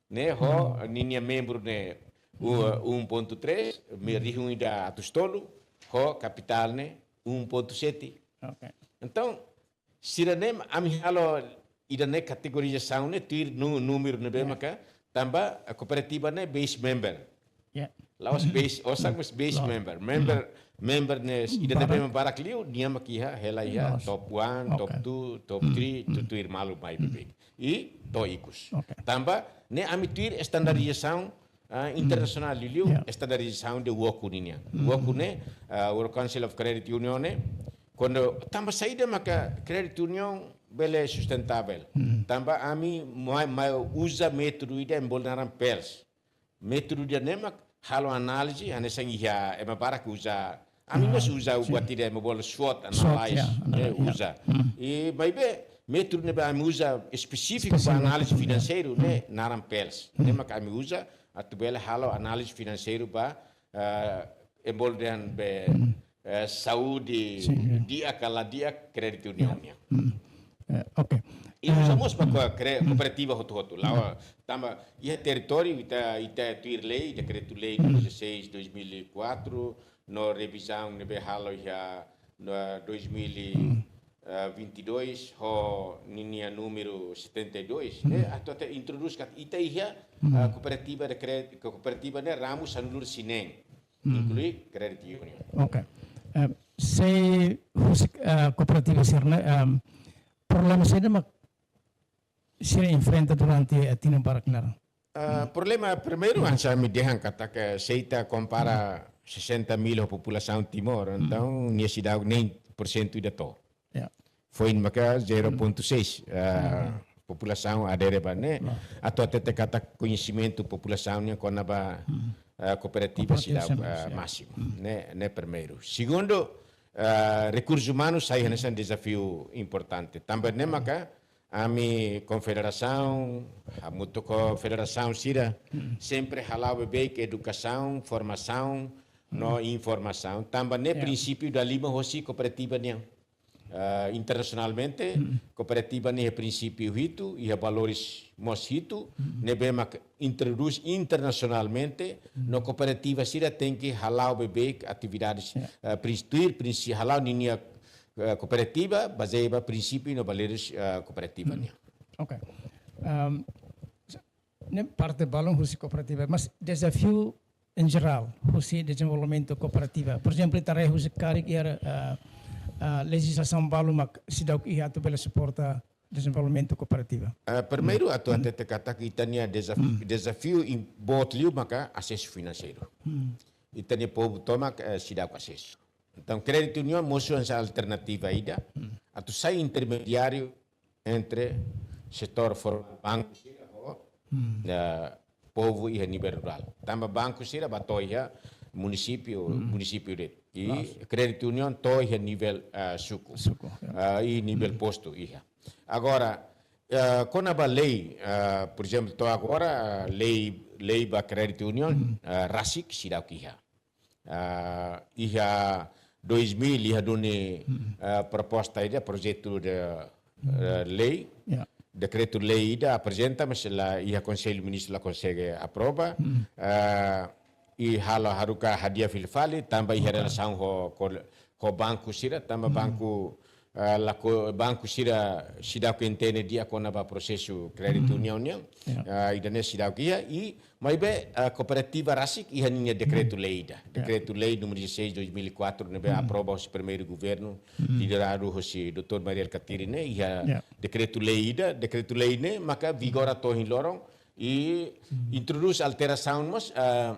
Ne'e ho ninia membru ne'e, u-, um ponto três, me rihun ida atus tolu, ho kapitál ne'e um ponto sete. Ok. Entaun, sira-ne'e ami halo ida-ne'e kategorizasaun ne'e tuir nu-, númeru ne'ebé maka tanba, eh, kooperativa ne'e base member. Ya. La'ós base, osan mós base member. Member, member ne'e ida ne'ebé barak liu, nia mak iha, hela iha top one, top two, top three, tutuir malu mai beibeik. I to'o ikus. Oke. Tanba ne'e ami tuir estandarizasaun, ah, internasionál liuliu, estandarizasaun de WOCU nian. WOCU ne'e, ah, World Council of Credit Union ne'e, kuandu tanba saida maka credit union bele sustentável. Tanba ami mai, mai uza métodu ida ema bolu naran PEARLS. Métodu ida-ne'e mak halo análize, hanesan iha ema barak uza, ami mós uza buat ida ema bolu SWOT analysis, ya, ne'e uza. I maibé métodu ne'ebé ami uza espesífiku ba análize finanseiru ne'e naran PEARLS. Ne'e mak ami uza atu bele halo análize finanseiru ba, eh, ema bolu dehan be, eh, saúde di'ak ka la di'ak credit union nian. Eh, oke. I uza mós ba ko-, kre-, kooperativa hotu-hotu. La'ós tanba iha territóriu ita, ita tuir lei, dekretu-lei númeru dezasseis dois mil e quatro, no revizaun ne'ebé halo iha, no dois mil e vinte e dois, ho ninia númeru setenta e dois, ne'e atu ita introdús katak ita iha, ah, kooperativa de kre-, kooperativa ne'e ramu sanulu-resin-neen, inklui credit union. Oke. Eh, se husi, eh, kooperativa sira-ne'e, em, problema saida mak sira enfrenta durante, eh, tinan barak ne'e? Ah, problema primeiru, hanesan ami dehan katak se ita kompara sessenta mil ho populasaun Timor, entaun nia seidauk neen porsentu ida to'o. Ya. Foin maka zero ponto seis, ah, populasaun adere ba ne'e. Atu hatete katak koñesimentu populasaun nian kona-ba, ah, kooperativa seidauk, ah, másimu. Ne'e, ne'e primeiru. Segundu, ah, rekursu umanu sai hanesan dezafiu importante. Tanba ne'e maka ami konfederasaun, hamutuk ho federasaun sira, sempre hala'o beibeik edukasaun, formasaun, no informasaun. Tanba ne'e prinsípiu dala lima hosi kooperativa nian. Ah, internasionalmente, kooperativa ne'e iha prinsípiu hitu, iha valores mós hitu, ne'ebé mak introdús internasionalmente, no kooperativa sira tenke hala'o beibeik atividades, ah, prins-, tuir prinsi-, hala'o ninia, ah, kooperativa bazeia ba prinsípiu no valores, ah, kooperativa nian. Oke. Em, ne'e parte balun husi kooperativa, mas dezafiu en jerál husi dezenvolvimentu kooperativa. Por ezemplu, ita haree husi karik iha, ah, ah, lejizlasaun balu mak seidauk iha atu bele suporta dezenvolvimentu kooperativa. Ah, primeiru, atu hatete katak ita-nia dezaf-, dezafiu im-, boot liu maka asesu finanseiru. Ita-nia povu tomak, eh, seidauk asesu. Entaun, credit union mosu hanesan alternativa ida atu sai intermediáriu entre setór formál, banku sira ho, eh, povu iha nivel rurál. Tanba banku sira bá to'o iha munisípiu, munisípiu de'it. I credit union to'o iha nivel, eh, suku. Suku, ya. Eh, i nivel postu iha. Agora, eh, kona-ba lei, eh, por ezemplu, to'o agora, eh, lei, lei ba credit union, eh, rasik seidauk iha. Ah, iha dois mil, iha duni, ah, proposta ida, projetu de, eh, lei, ya, dekretu-lei ida aprezenta, mas la iha Konsellu Ministru la konsege aprova. Ah, i halo haruka hadi'a fila fali, tanba iha relasaun ho, ho, ho banku sira, tanba banku, ah, la ko-, banku sira seidauk entende di'ak kona-ba prosesu credit union nian. Ya. Ah, ida-ne'e seidauk iha, i maibé, ah, kooperativa rasik iha ninia dekretu-lei ida. Ya. Dekretu-lei númeru dezasseis dois mil e quatro ne'ebé aprova hosi primeiru governu, lideradu hosi doutór Mari Alkatiri ne'e, iha dekretu-lei ida, dekretu-lei ne'e maka vigora to'o ohin loron, i introdús alterasaun mós, ah,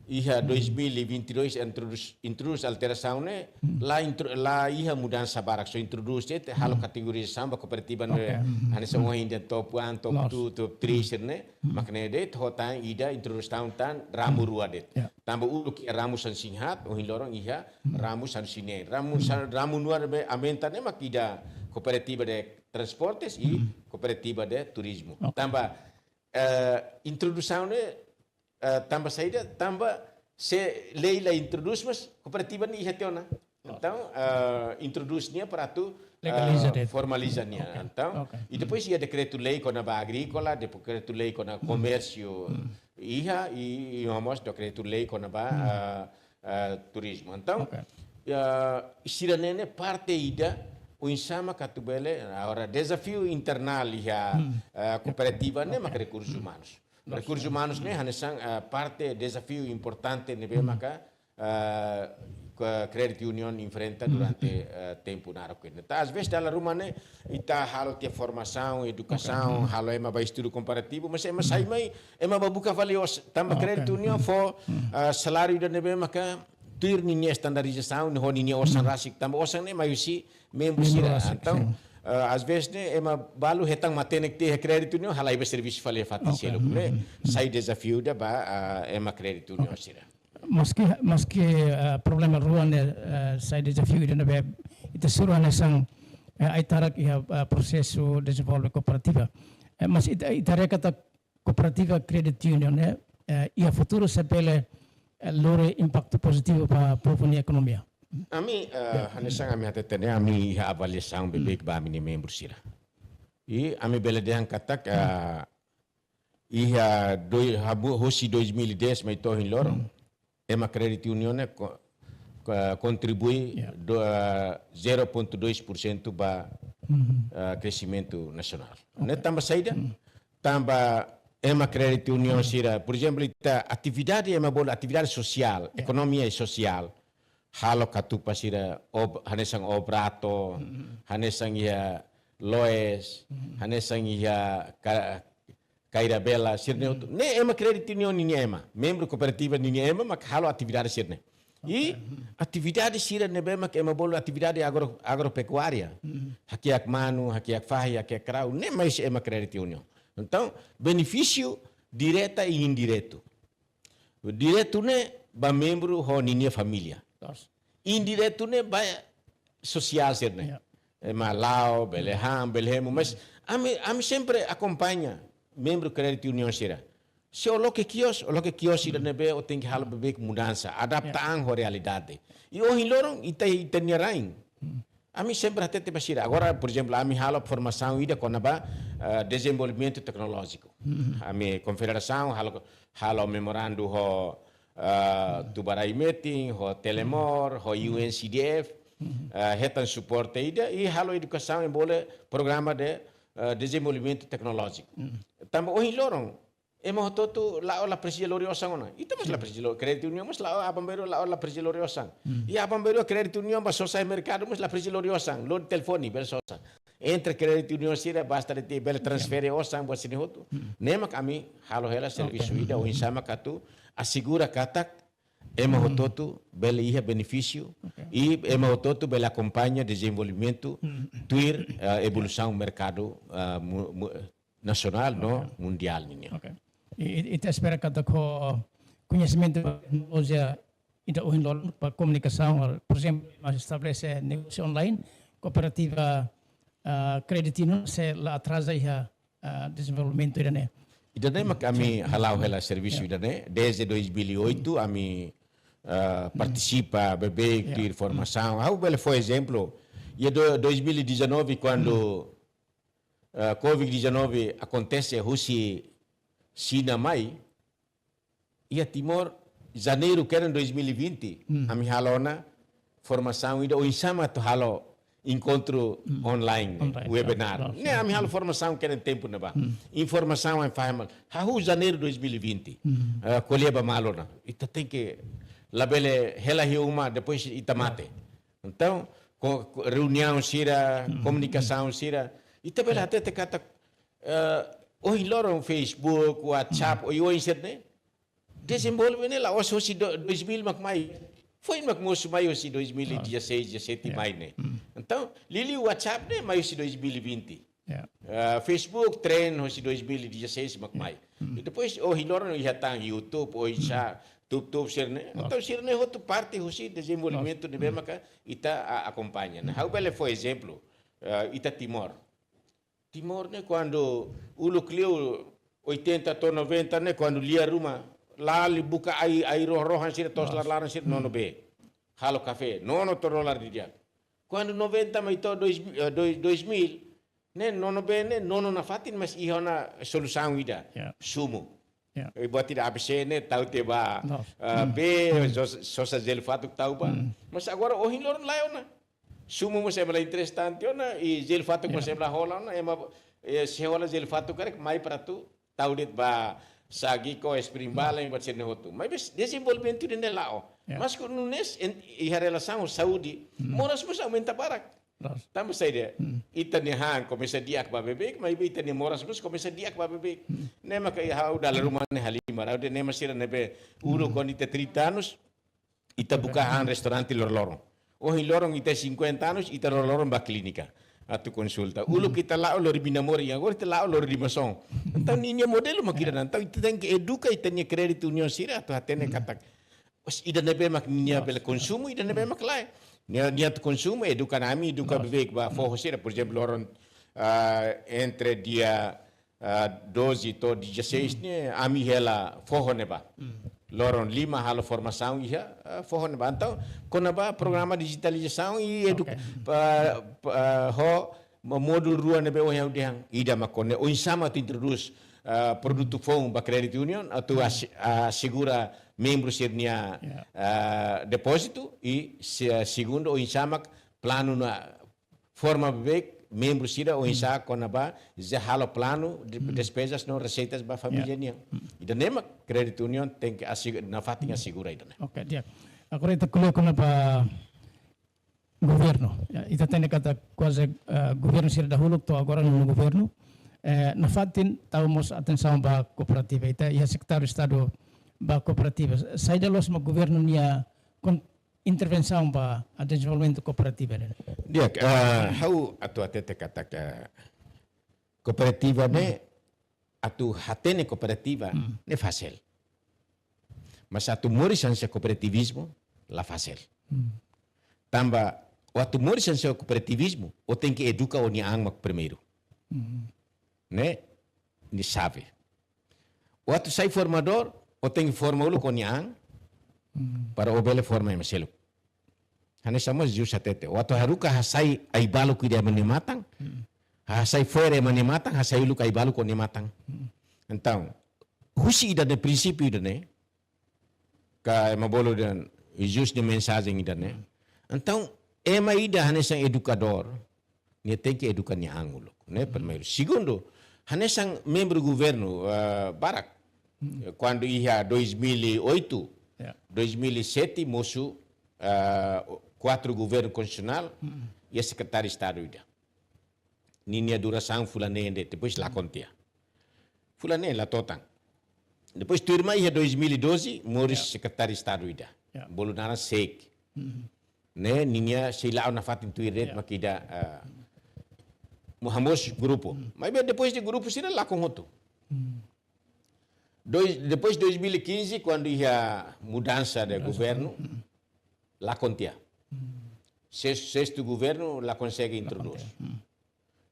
iha dois mil e vinte e dois introdús, introdús alterasaun ne'e, la intro-, la iha mudansa barak, só introdús de'it, halo kategorizasaun ba kooperativa ne'e, hanesan ohin dehan top one, top two, top three sira-ne'e, mak ne'e de'it, ho tan ida introdús tan, tan ramu rua de'it. Ya. Tanba uluk iha ramu sanulu-resin-haat, ohin loron iha ramu sanulu-resin-neen. Ramu san-, ramu rua ne'ebé aumenta ne'e mak ida kooperativa de transportes i kooperativa de turizmu. Oke. Tanba, eh, introdusaun ne'e, eh, tanba saida, tanba se lei la introdús, mas kooperativa ne'e iha tiha ona. Entaun, eh, introdús nia para atu, eh, legaliza de'it, formaliza nia. Oke. Entaun, oke, i depois iha dekretu-lei kona-ba agríkola, dekretu-lei kona komérsiu iha, i, i mós dekretu-lei kona-ba, eh, eh, turizmu. Entaun, oke, eh, sira-ne'e ne'e parte ida oinsá mak atu bele, agora dezafiu internál iha, eh, kooperativa ne'e maka rekursus umanus. Rekursus umanus ne'e hanesan, eh, parte dezafiu importante ne'ebé maka, eh, ke-, kredit union enfrenta durante, eh, tempu naruk ne'e. Entaun, às vezes, dala ruma ne'e, ita halo tiha formasaun, edukasaun, halo ema ba estudu komparativu, mas ema sai mai, ema ba buka fali osan, tanba kredit union fó, eh, saláriu ida ne'ebé maka tuir ninia estandarizasaun, ho ninia osan rasik, tanba osan ne'e mai husi membru sira. Entaun, eh, às vezes ne'e, ema balu hetan matenek tiha kredit union, halai ba servisu fali fatin seluk ne'e, sai dezafiu ida ba, eh, ema kredit union sira. Maski, maski, eh, problema rua ne'e, eh, sai dezafiu ida ne'ebé ita sura hanesan, eh, ai-tarak iha, eh, prosesu dezenvolve kooperativa. Eh, mas ita, ita haree katak kooperativa kredit union ne'e, eh, iha futuru sei bele, eh, lori impaktu pozitivu ba povu nia ekonomia. Ami, eh, hanesan ami hatete ne'e, ami iha avaliasaun beibeik ba ami-nia membru sira. I ami bele dehan katak, eh, iha doi-, habu-, husi dois mil e dez mai to'o ohin loron, ema kredit union ne'e ko-, ko-, kontribui do-, eh, zero ponto dois por cento ba, eh, kresimentu nasionál. Ne'e tanba saida? Tanba ema kredit union sira, por ezemplu, ita atividade ema bolu atividade sosiál, ekonomia sosiál. Halo katupa sira ob-, hanesan Obrato, hanesan iha Loes, hanesan iha Ka-, Kairabela, sira-ne'e hotu. Ne'e ema kredit union ninia ema, membru kooperativa ninia ema, mak halo atividade sira-ne'e. I atividade sira ne'ebé mak ema bolu atividade agro-, agropekuária. Hakiak manu, hakiak fahi, hakiak karau, ne'e mai husi ema kredit union. Entaun, benefísiu direta i indiretu. Diretu ne'e ba membru ho ninia família. Loos. Indiretu ne'e ba sosiál sira-ne'e. Ya. Ema la'o, bele han, bele hemu, mas ami, ami sempre akompaña membru kredit union sira. Se ó loke kios, ó loke kios ida ne'ebé ó tenke halo beibeik mudansa, adapta an ho realidade. I ohin loron ita, ita-nia rain. Ami sempre hatete ba sira. Agora, por ezemplu, ami halo formasaun ida kona-ba, eh, dezenvolvimentu teknolójiku. Ami konfederasaun halo, halo memorandu ho, eh, Tubarai Metin, ho Telemor, ho U N C D F, eh, hetan suporte ida, i halo edukasaun ema bolu programa de, eh, dezenvolvimentu teknolójiku. Tanba ohin loron, ema hotu-hotu la'o la presiza lori osan ona. Ita mós la presiza lori, kredit union mós la'o, aban-bainrua la'o la presiza lori osan. I aban-bainrua kredit union ba sosa merkadu mós la presiza lori osan, lori telefone, bele sosa. Entre kredit union sira basta de'it bele transfere osan buat sira-ne'e hotu. Ne'e mak ami halo hela servisu ida oinsá mak atu asegura katak ema hotu-hotu bele iha benefísiu i ema hotu-hotu bele akompaña dezenvolvimentu tuir, eh, evolusaun merkadu, eh, mu-, mu-, nasionál no mundiál nian. Ok. I, i, ita espera katak ho koñesimentu teknolojia ida ohin loron ba komunikasaun, por ezemplu, ema estabelese negósiu online, kooperativa, ah, kredit union sei la atraza iha, ah, dezenvolvimentu ida-ne'e. Ida-ne'e mak ami hala'o hela servisu ida-ne'e, desde dois mil e oito ami, ah, partisipa beibeik tuir formasaun. Ha'u bele fó ezemplu, iha do-, dois mil e dezanove, kuandu eh, covid dezanove akontese husi Xina mai, iha Timor, janeiru kedan dois mil e vinte, ami halo ona formasaun ida oinsá mak atu halo enkontru online, online, webinar. Ne'e ami halo formasaun kedan tempu ne'ebá. Informasaun ami fahe malu. Hahú janeiru dois mil e vinte. Eh, ko'alia ba malu ona. Ita tenke labele hela iha uma, depois ita mate. Entaun, ko-, ko-, reuniaun sira, komunikasaun sira. Ita bele hatete katak, eh, ohin loron Facebook, WhatsApp, oioin sira-ne'e dezenvolve ne'e la'ós husi do-, dois mil mak mai. Foin mak mosu mai husi dois mil e dezasseis, dezassete mai ne'e. Entaun, liuliu WhatsApp ne'e mai husi dois mil e vinte. Ya. Eh, Facebook, tren husi dois mil e dezasseis mak mai. I depois, ohin loron iha tan YouTube, oinsá, TubTub sira-ne'e. Entaun sira-ne'e hotu parte husi dezenvolvimentu ne'ebé maka ita a-, akompaña. Ne'e ha'u bele fó ezemplu, eh, ita Timor. Timor ne'e kuandu uluk liu oitenta to'o noventa ne'e, kuandu lia ruma, la'o buka ai, ai rohan sira, to'os laran sira, nono bee. Halo kafé, nono to'o laran didi'ak. Kuandu noventa mai to'o dois, eh, dois, dois mil, ne'e nono bee ne'e, nono nafatin, mas iha ona solusaun ida. Ya. Sumu. Ya. Eh, buat ida A B C ne'e, tau tiha ba, eh, bee, sos-, sosa jelu fatuk tau ba. Mas agora ohin loron laiha ona. Sumu mós ema la interese tantu ona, i jelu fatuk mós ema la hola ona, ema, eh, se hola jelu fatuk karik mai para atu tau de'it ba sagi ko spring bala, ema sira-ne'e hotu. Maibé dezenvolvimentu ida-ne'e la'o. Ya. Mas ko nunes en, iha relasaun saúde, moras mós aumenta barak. Loos. Tanba saida? Ita-nia han komesa di'ak ba beibeik, maibé ita-nia moras mós komesa di'ak ba beibeik. Ne'e maka ha'u dala ruma ne'e halimar, ha'u dehan ne'e mak sira ne'ebé uluk kuandu ita trinta anos, ita buka han restaurante loroloron. Ohin loron ita cinquenta anos, ita loroloron ba klínika atu konsulta. Uluk ita la'o lori Binamoris, agora ita la'o lori Rimason. Entaun, ninia modelu mak ida-ne'e. Entaun, ita tenke eduka ita-nia kréditu uniaun sira atu hatene katak, os, ida ne'ebé mak nia bele konsumu, ida ne'ebé mak lae. Nia, nia atu konsumu, eduka ami, eduka beibeik ba foho sira, por ezemplu, loron, ah, entre dia, ah, doze to'o dezasseis ne'e, ami hela foho ne'ebá. Loron lima halo formasaun iha, ah, foho ne'ebá. Entaun, kona-ba programa dijitalizasaun i edu-, pa, pa, ho, mo-, módulu rua ne'ebé ohin ha'u dehan, ida mak kona oinsá mak atu introdús, ah, produtu foun ba kréditu uniaun, atu ase-, asegura membru sira-nia, ah, depózitu, i se-, segundu, oinsá mak planu na forma beibeik membru sira oinsá kona-ba, se halo planu de-, despezas no reseitas ba família nian. Ida-ne'e mak kréditu uniaun tenke asegu-, nafatin asegura ida-ne'e. Oke, di'ak. Agora ita ko'alia kona-ba governu. Ya, ita hatene katak kuaze, eh, governu sira dahuluk to'o agora nonu governu, eh, nafatin tau mós atensaun ba kooperativa. Ita iha sekretáriu Estadu ba kooperativa. Saida loos mak governu nia kon-, intervensaun ba dezenvolvimentu kooperativa ne'e? Di'ak, eh, ha'u atu hatete katak kooperativa ne'e, atu hatene kooperativa ne'e fasil. Mas atu moris hanesan kooperativismo la fasil. Tanba atu moris hanesan kooperativismo, o tenke eduka o-nia an mak primeiru. Ne'e, ne'e xave. O atu sai formadór, o tenke forma uluk o-nia an, para o bele forma ema seluk. Hanesan mós Jus hatete. O atu haruka hasai ai-baluk ida ema nia matan, hasai fo'er ema nia matan, hasai uluk ai-baluk o-nia matan. Entaun, husi ida-ne'e, prinsípiu ida-ne'e, ka ema bolu dehan Jus nia mensajen ida-ne'e. Entaun, ema ida hanesan edukadór, nia tenke eduka nia an uluk, ne'e primeiru. Segundu, hanesan membru governu, eh, barak. Kuandu iha dois mil e oito, dois mil e sete, mosu, eh, kuartu governu konstitusionál, iha sekretáriu Estadu ida. Ninia durasaun fulan neen de'it, depois lakon tiha. Fulan neen la to'o tan. Depois tuirmai iha dois mil e doze, moris sekretáriu Estadu ida. Bolu naran Seik. Ne'e, ninia sei la'o nafatin tuir de'it mak ida, eh, mo hamoos grupu. Maibé depois de grupu sira lakon hotu. Dois, depois dois mil e quinze, kuandu iha mudansa de governu, lakon tiha. Ses-, sestu governu la konsege introdús.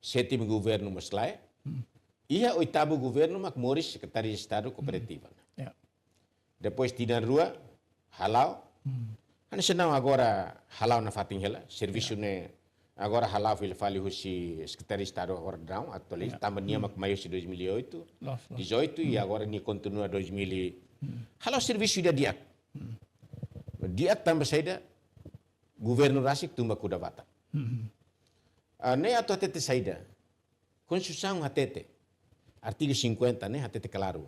Sétimu governu mós lae. Iha oitavu governu mak moris sekretáriu Estadu kooperativa. Ya. Depois tinan rua, hala'o. Hanesan agora hala'o nafatin hela, servisu ne'e agora hala'o fila fali husi sekretáriu Estadu agora daudaun, atualiza, tanba nia mak mai husi dois mil e oito, dezoito, i agora nia kontinua dois mil e, hala'o servisu ida di'ak. Di'ak tanba saida, governu rasik tun ba kuda-vatan. Ah, ne'e atu hatete saida? Konstituisaun hatete, artigu cinquenta ne'e hatete klaru.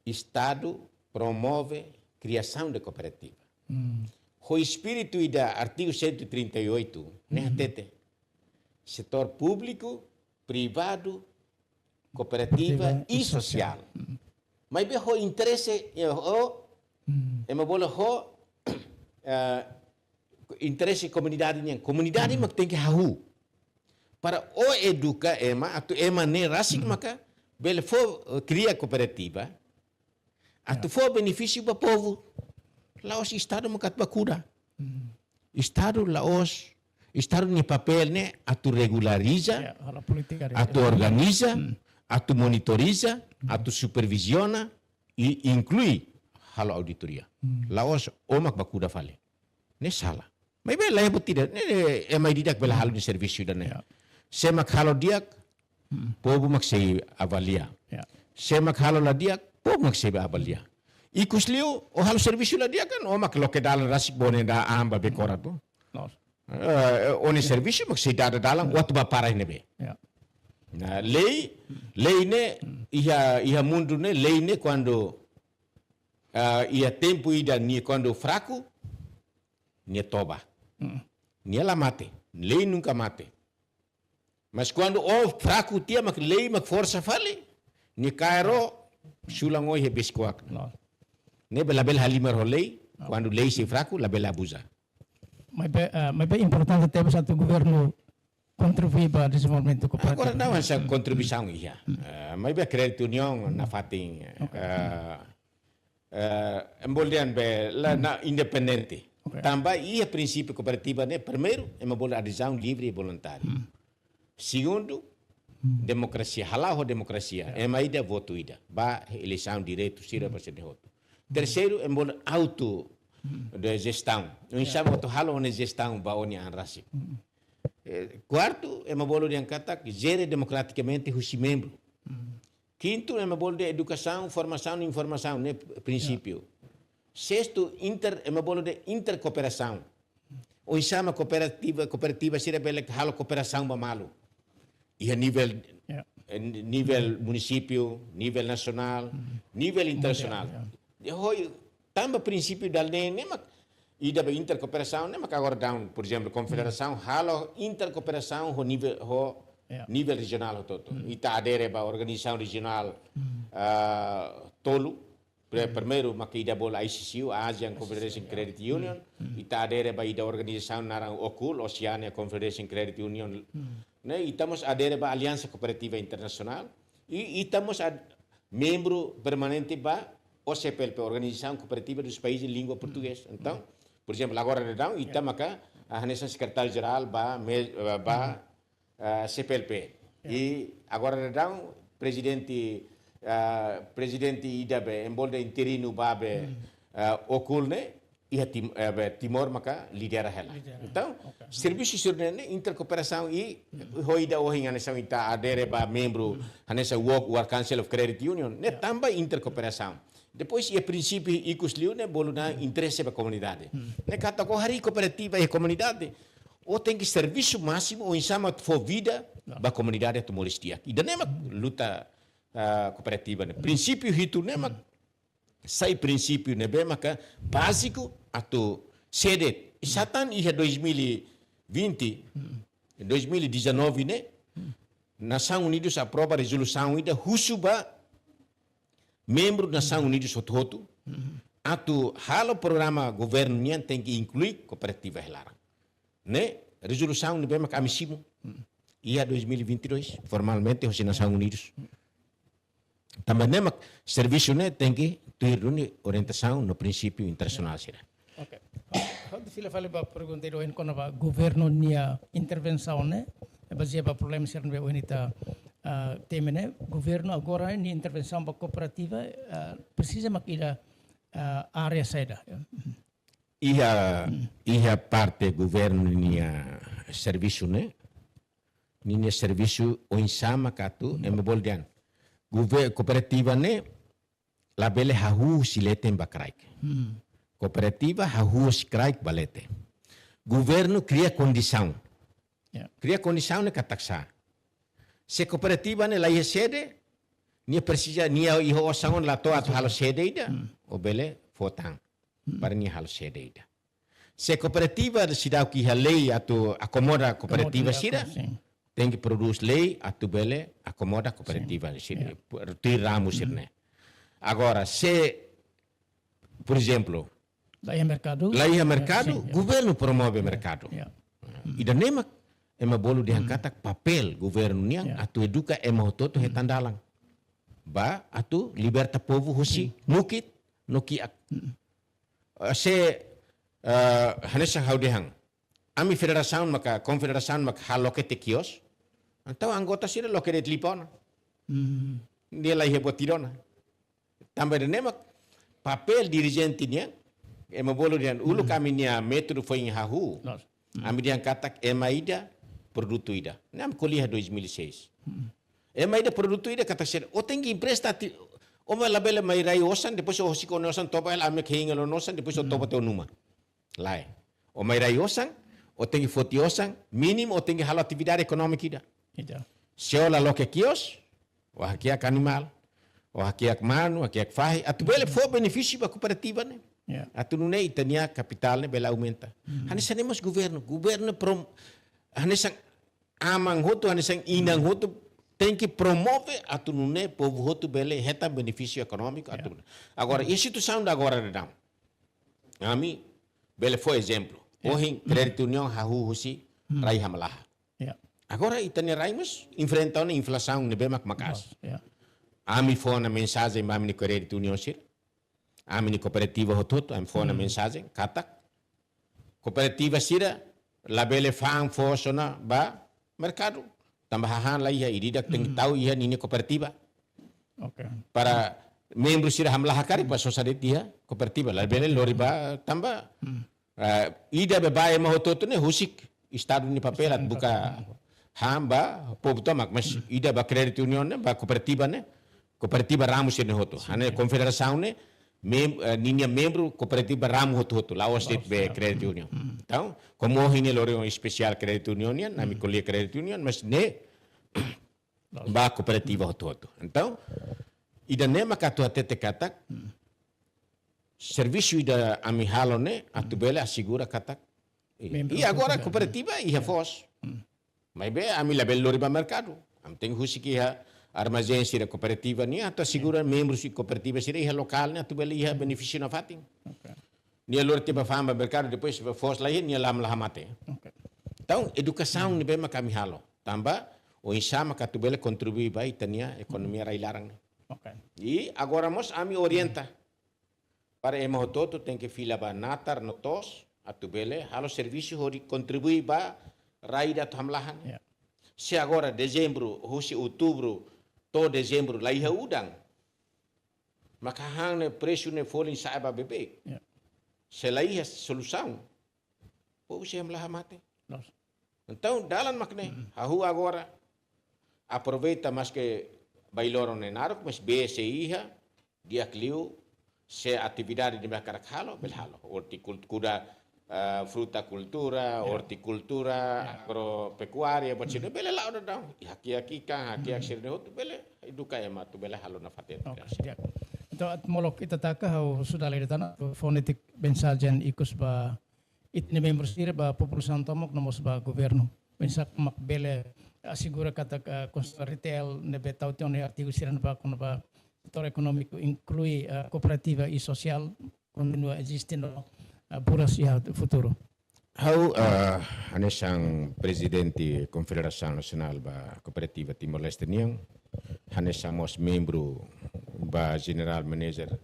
Estadu promove kriasaun de kooperativa. Ho espíritu ida artigu cento e trinta e oito ne'e hatete, setór públiku, privadu, kooperativa i sosiál. Maibé ho interese, eh, ho, ema bolu ho, eh, interese komunidade nian. Komunidade mak tenke hahú. Para o eduka ema, atu ema ne'e rasik maka bele fó, eh, kria kooperativa. Atu fó benefísiu ba povu. La'ós Estadu mak atu ba kuda. Estadu la'ós, Estadu nia papél ne'e atu regulariza, atu organiza, atu monitoriza, atu superviziona, i inklui halo auditoria. La'ós o mak ba kuda fali. Ne'e sala. Maibé la iha buat ida, ne'e, ne'e ema ida-idak bele halo nia servisu ida-ne'e. Sé mak halo di'ak, povu mak sei avalia. Sé mak halo la di'ak, povu mak sei avalia. Ikusliu, o halo servisu la di'ak kan, o mak loke dalan rasik bone da amba be kora tu. Loos. Eh, o-nia servisu mak sei dada dalan, ya, atu bá para iha ne'ebé. Ya. Nah, lei, lei ne'e, iha, iha mundu ne'e, lei ne'e kuandu, ah, iha tempu ida nia kuandu fraku, nia toba. Mm. Nia la mate. Lei nunka mate. Mas kuandu o fraku tiha mak lei mak forsa fali, nia kaer o sulan o iha besik kuak. No. Ne'ebé labele halimar ho lei, no, kuandu lei sei fraku, labele abuza. Maibé, eh, maibé importante tebes atu governu kontribui ba dezenvolvimentu kooperativu. Agora não, essa contribuição iha. Hmm. Eh, maibé kréditu uniaun nafatin, oke, eh, eh, ema bolu dehan be la, hmm, na independente. Oke. Tanba iha prinsípiu kooperativa ne'e, primeiru, ema bolu adezaun livre e voluntária. Hmm. Segundu, hmm, demokrasia, hala'o ho demokrasia. Ya. Ema ida votu ida. Ba eleisaun diretu sira, hmm, ba sira hotu. Terseiru, ema bolu auto, hmm, de jestaun. Ya. Oinsá atu halo o-nia jestaun ba o-nia an rasik. Hmm. Eh, kuartu, ema bolu dehan katak jere demokratikamente husi membru. Hmm. Kintu, ema bolu dehan edukasaun, formasaun, informasaun, ne'e prinsípiu. Ya. Sestu, inter, ema bolu dehan interkooperasaun. Oinsá mak kooperativa, kooperativa sira bele halo kooperasaun ba malu. Iha nivel, ya, eh, nivel, hmm, munisípiu, nivel nasionál, hmm, nivel internasionál. Mundiál, ya. Depois, tanba prinsípiu dala ne'e, ne'e mak ida be interkooperasaun, ne'e mak agora daudaun, por ezemplu, konfederasaun, hmm, halo interkooperasaun ho nivel, ho, ya, nivel rejionál hotu-hotu. Hmm. Ita adere ba organizasaun rejionál, hmm, ah, tolu, pre-, hmm, primeiru mak ida bolu A C C U, Asian, A C C U, Confederation, ya, Credit Union, hmm, hmm, ita adere ba ida organizasaun naran OCUL, Oceania Confederation Credit Union. Hmm. Ne'e, ita mós adere ba Aliansa Kooperativa Internasionál, i ita mós ad-, membru permanente ba O C P L P, Organização Cooperativa dos Países de Língua Portuguesa. Entaun, por ezemplu, agora daudaun, ita, ya, maka, ah, hanesan sekretáriu jerál ba, me-, ba, ah, C P L P. Ya. I agora daudaun, prezidente, ah, prezidente ida be, ema bolu dehan interinu ba be, ah, OCUL ne'e, iha Tim-, eh, be, Timor maka lidera hela. Lidera. Entaun, oke, servisu sira-ne'e interkooperasaun i, hmm, ho ida ohin hanesan ita adere ba membru, hmm, hanesan Work, Work Council of Credit Union, ne'e, ya, tanba interkooperasaun. Depois, iha prinsípiu ikus liu ne'e bolu dehan, hmm, interese ba komunidade. Hmm. Ne'e katak o harii kooperativa iha komunidade, o tenke servisu másimu, oinsá mak fó vida, ya, ba komunidade atu moris di'ak. Ida-ne'e mak, hmm, luta, ah, kooperativa ne'e. Prinsípiu hitu ne'e mak, hmm, sai prinsípiu ne'ebé maka báziku atu sede. I sá tan iha dois mil e vinte, hmm, dois mil e dezanove ne'e, hmm, Nasaun Unidus aprova rezolusaun ida husu ba membru Nasaun Unidus hotu-hotu, hmm, atu halo programa governu nian tenke inklui kooperativa iha laran. Ne'e rezolusaun ne'ebé maka ami simu, hmm, iha dois mil e vinte e dois, formalmente hosi Nasaun Unidus. Hmm. Tanba ne'e mak servisu ne'e tenke tuir duni orientasaun no prinsípiu internasionál sira. Oke. Ha'u atu fila fali ba pergunta ida ohin kona-ba governu nia intervensaun ne'e, bazeia ba problema sira ne'ebé ohin ita, ah, temi ne'e, governu agora nia intervensaun ba kooperativa, ah, presiza mak iha, ah, área saida. Iha, hmm, iha parte governu nia servisu ne'e, ninia servisu oinsá mak atu, hmm, ema bolu dehan. Gover-, kooperativa ne'e labele hahú husi leten ba kraik. Hmm. Kooperativa hahú husi kraik ba leten. Governu kria kondisaun. Ya. Kria kondisaun ne'e katak sá. Se kooperativa ne'e la iha sede, nia presiza, nia iha osan ona la to'o atu halo sede ida, hmm, o bele fó tan. Hmm. Para nia halo sede ida. Se kooperativa seidauk iha lei atu akomoda kooperativa, akomoda, sira, sin, tenke prodús lei atu bele akomoda kooperativa, sin, sira, ya, tuir ramu, hmm, sira-ne'e. Agora, se, por ezemplu, la iha merkadu, la iha, ya, merkadu, sin, ya, governu promove, ya, merkadu. Ya. Hmm. Ida-ne'e mak ema bolu dehan, hmm, katak papél governu nian, ya, atu eduka ema hotu-hotu, hmm, hetan dalan. Ba atu liberta povu husi, hmm, mukit no kiak. Hmm. Eh, se, eh, hanesan ha'u dehan. Ami federasaun maka, konfederasaun maka halo lokete kios. Entaun anggota sira loke de'it lipa ona. Hmm. Nia la iha buat ida ona. Tanba ida-ne'e mak papél dirijente nian, ema bolu dehan uluk, hmm, ami-nia métodu foin hahú. Nos. Hmm. Ami dehan katak ema ida, produtu ida. Ne'e ami ko'alia dois mil e seis. Hmm. Ema ida, produtu ida, katak sira, o tenke empresta ati, o mak labele mai rai osan, depois o husik o-nia osan toba hela, ami hein hela o-nia osan, depois o, hmm, toba tiha ona uma. Lae. O mai rai osan, ó tenke foti osan, mínimu ó tenke halo atividade ekonómika ida. Ida. Se ó la loke kios, ó hakiak animál, ó hakiak manu, hakiak fahi, atu bele fó benefísiu ba kooperativa ne'e. Ya. Atu nune'e ita-nia kapitál ne'e bele aumenta. Hanesan ne'e mós governu, governu prom, hanesan aman hotu, hanesan inan hotu, tenke promove atu nune'e povu hotu bele hetan benefísiu ekonómiku atu. Ya. Agora, iha situasaun ida agora daudaun, ami bele fó ezemplu. Ya. Ohin Crédito União hahú husi rai hamlaha. Ya. Agora ita-nia rai mós enfrenta ona inflasaun ne'ebé mak maka'as. Ya. Ami fó ona mensajen ba ami-nia Crédito União sira. Ami-nia kooperativa hotu-hotu, ami fó ona mensajen katak kooperativa sira labele fa'an foos ona ba merkadu. Tanba hahán laiha, ida-idak tenke tau iha ninia kooperativa. Oke. Para membru sira hamlaha karik ba sosa de'it iha kooperativa. Labele lori ba tanba, eh, ida be bá ema hotu-hotu ne'e husik Estadu nia papél atu buka han ba povu tomak, mas ida ba Crédito União ne'e, ba kooperativa ne'e, kooperativa ramos sira-ne'e hotu. Hanesan konfederasaun ne'e, mem-, eh, ninia membru kooperativa ramo hotu-hotu, la'ós de'it be Crédito União. Entaun, komu ohin ne'e lori espesiál Crédito União nian, ami ko'alia Crédito União, mas ne'e ba kooperativa hotu-hotu. Entaun, ida-ne'e mak atu hatete katak servisu ida ami halo ne'e atu bele asegura katak. Membru I agora kooperativa. Kooperativa iha foos. Maibé ami labele lori ba merkadu. Ami tenke husik iha armazén sira kooperativa nian atu asegura membru sira kooperativa sira iha lokál ne'e atu bele iha benefísiu nafatin. Oke. Nia lori tiha ba fa'an ba merkadu, depois ba foos laiha, nia la hamlaha mate. Oke. Entaun, edukasaun ne'ebé mak ami halo. Tanba oinsá mak atu bele kontribui ba ita-nia ekonomia rai laran ne'e. Oke. I agora mós ami orienta para ema hotu-hotu tenke fila ba natar no to'os atu bele halo servisu hodi kontribui ba rai ida atu hamlaha ne'e. Ya. Se agora dezembru, husi outubru to'o dezembru laiha udan, maka hahán ne'e presu ne'e folin sa'e ba beibeik. Ya. Se laiha solusaun, povu sei hamlaha mate. Loos. Entaun, dalan mak ne'e, hahú agora, aproveita maske bailoron ne'e naruk, mas bee sei iha, di'ak liu, se atividade ne'ebé hakarak halo, bele halo. Ortikultura, ah, frutakultura, ortikultura, agropekuária, buat sira-ne'e bele la'o daudaun. I hakiak ikan, hakiak sira-ne'e hotu, bele eduka ema atu bele halo nafatin. Oke, di'ak. Entaun, atu molok ita taka, ha'u husu dala ida tan, fó netik mensajen ikus ba ita-nia membru sira, ba populasaun tomak no mós ba governu. Oinsá mak bele asegura katak, eh, konsumu retail ne'ebé tau tiha ona artigu sira-ne'ebá kona-ba setór ekonómiku inklui, eh, kooperativa i sosiál kontinua eziste no, eh, buras iha futuru. Ha'u, eh, hanesan Prezidente Konfederasaun Nasionál ba Kooperativa Timor-Leste nian, hanesan mós membru ba General Manager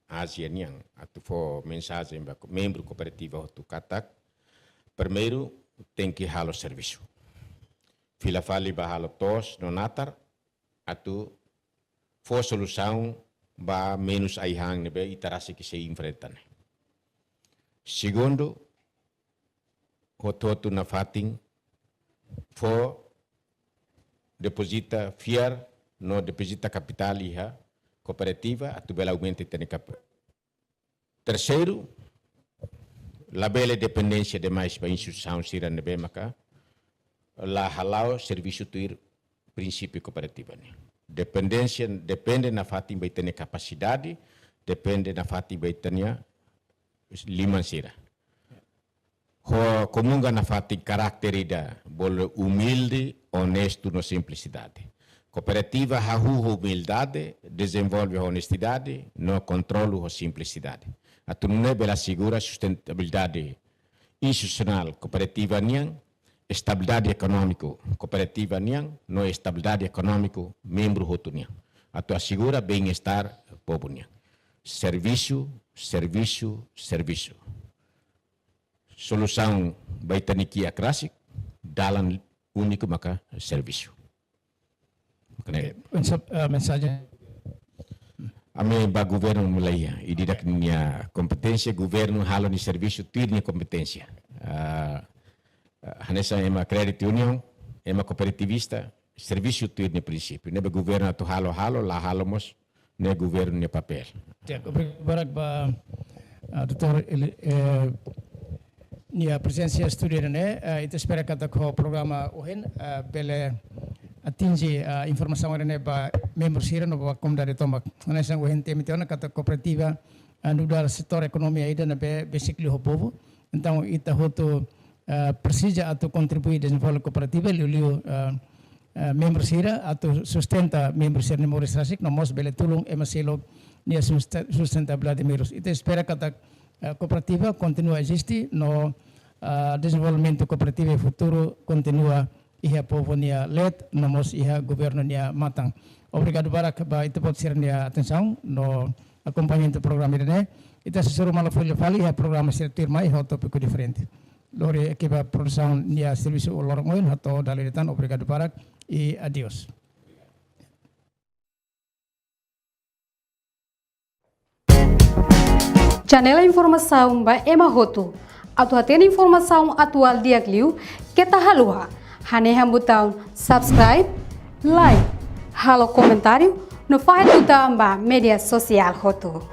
Ázia nian, atu fó mensajen ba ko-, membru kooperativa hotu katak, primeiru, tenke halo servisu. Fila fali ba halo to'os no natar, atu fó solusaun ba menus ai-han ne'ebé ita rasik sei enfrenta ne'e. Segundu, hotu-hotu nafatin fó depozita fiar no depozita kapitál iha kooperativa atu bele aumenta ita-nia kap-. Terseiru, labele dependénsia demais ba instituisaun sira ne'ebé maka la hala'o servisu tuir prinsípiu kooperativa nian. Dependénsia, depende nafatin ba ita-nia kapasidade, depende nafatin ba ita-nia liman sira. Ho komunga nafatin karakter ida, bolu umilde, onestu no simplisidade. Kooperativa hahú ho umildade, dezenvolve ho onestidade, no kontrolu ho simplisidade. Atu nune'e bele asegura sustentabilidade institusionál kooperativa nian, estabilidade ekonómiku kooperativa nian, no estabilidade ekonómiku membru hotu nian. Atu asegura bem-estar povu nian. Servisu, servisu, servisu. Solusaun ba ita-nia kiak rasik, dalan úniku maka servisu. Maka ne'e. Oke, mensa-, eh, mensajen. Ami ba governu mulai ya, ida-idak nia kompeténsia, governu halo nia servisu tuir nia kompeténsia. Ah, ah, hanesan ema Crédito União, ema kooperativista, servisu tuir nia prinsípiu. Ne'ebé governu atu halo, halo, la halo mós, ne'e governu nia papél. Ya, obrigadu barak ba, ah, doutór Eli-, eh, nia prezensa iha estúdiu ne'e, eh, ita espera katak ho programa ohin, eh, bele atinje, eh, informasaun ne'e ba membru sira no ba komunidade tomak. Hanesan ohin temi tiha ona katak kooperativa, eh, nu'udar setór ekonomia ida ne'ebé besik liu ho povu. Entaun, ita hotu, eh, presiza atu kontribui dezenvolve kooperativa, liuliu, eh, eh, membru sira atu sustenta membru sira-nia moris rasik, no mós bele tulun ema seluk nia suste-, sustentabilidade moris. Ita espera katak, eh, kooperativa kontinua eziste, no, eh, dezenvolvimentu kooperativa iha futuru kontinua iha povu nia leet, no mós iha governu nia matan. Obrigadu barak ba ita-boot sira-nia atensaun no akompañamentu programa ida-ne'e. Ita sei hasoru malu fali, fali iha programa sira tuirmai ho tópiku diferente. Lori ekipa produsaun nia servisu loron ohin, hato'o dala ida tan, obrigadu barak i adeus. Janela informasaun ba ema hotu. Atu hatene informasaun atuál di'ak liu, keta haluha hanehan butaun subscribe, like, halo komentáriu, no fahe tutan ba média sosiál hotu.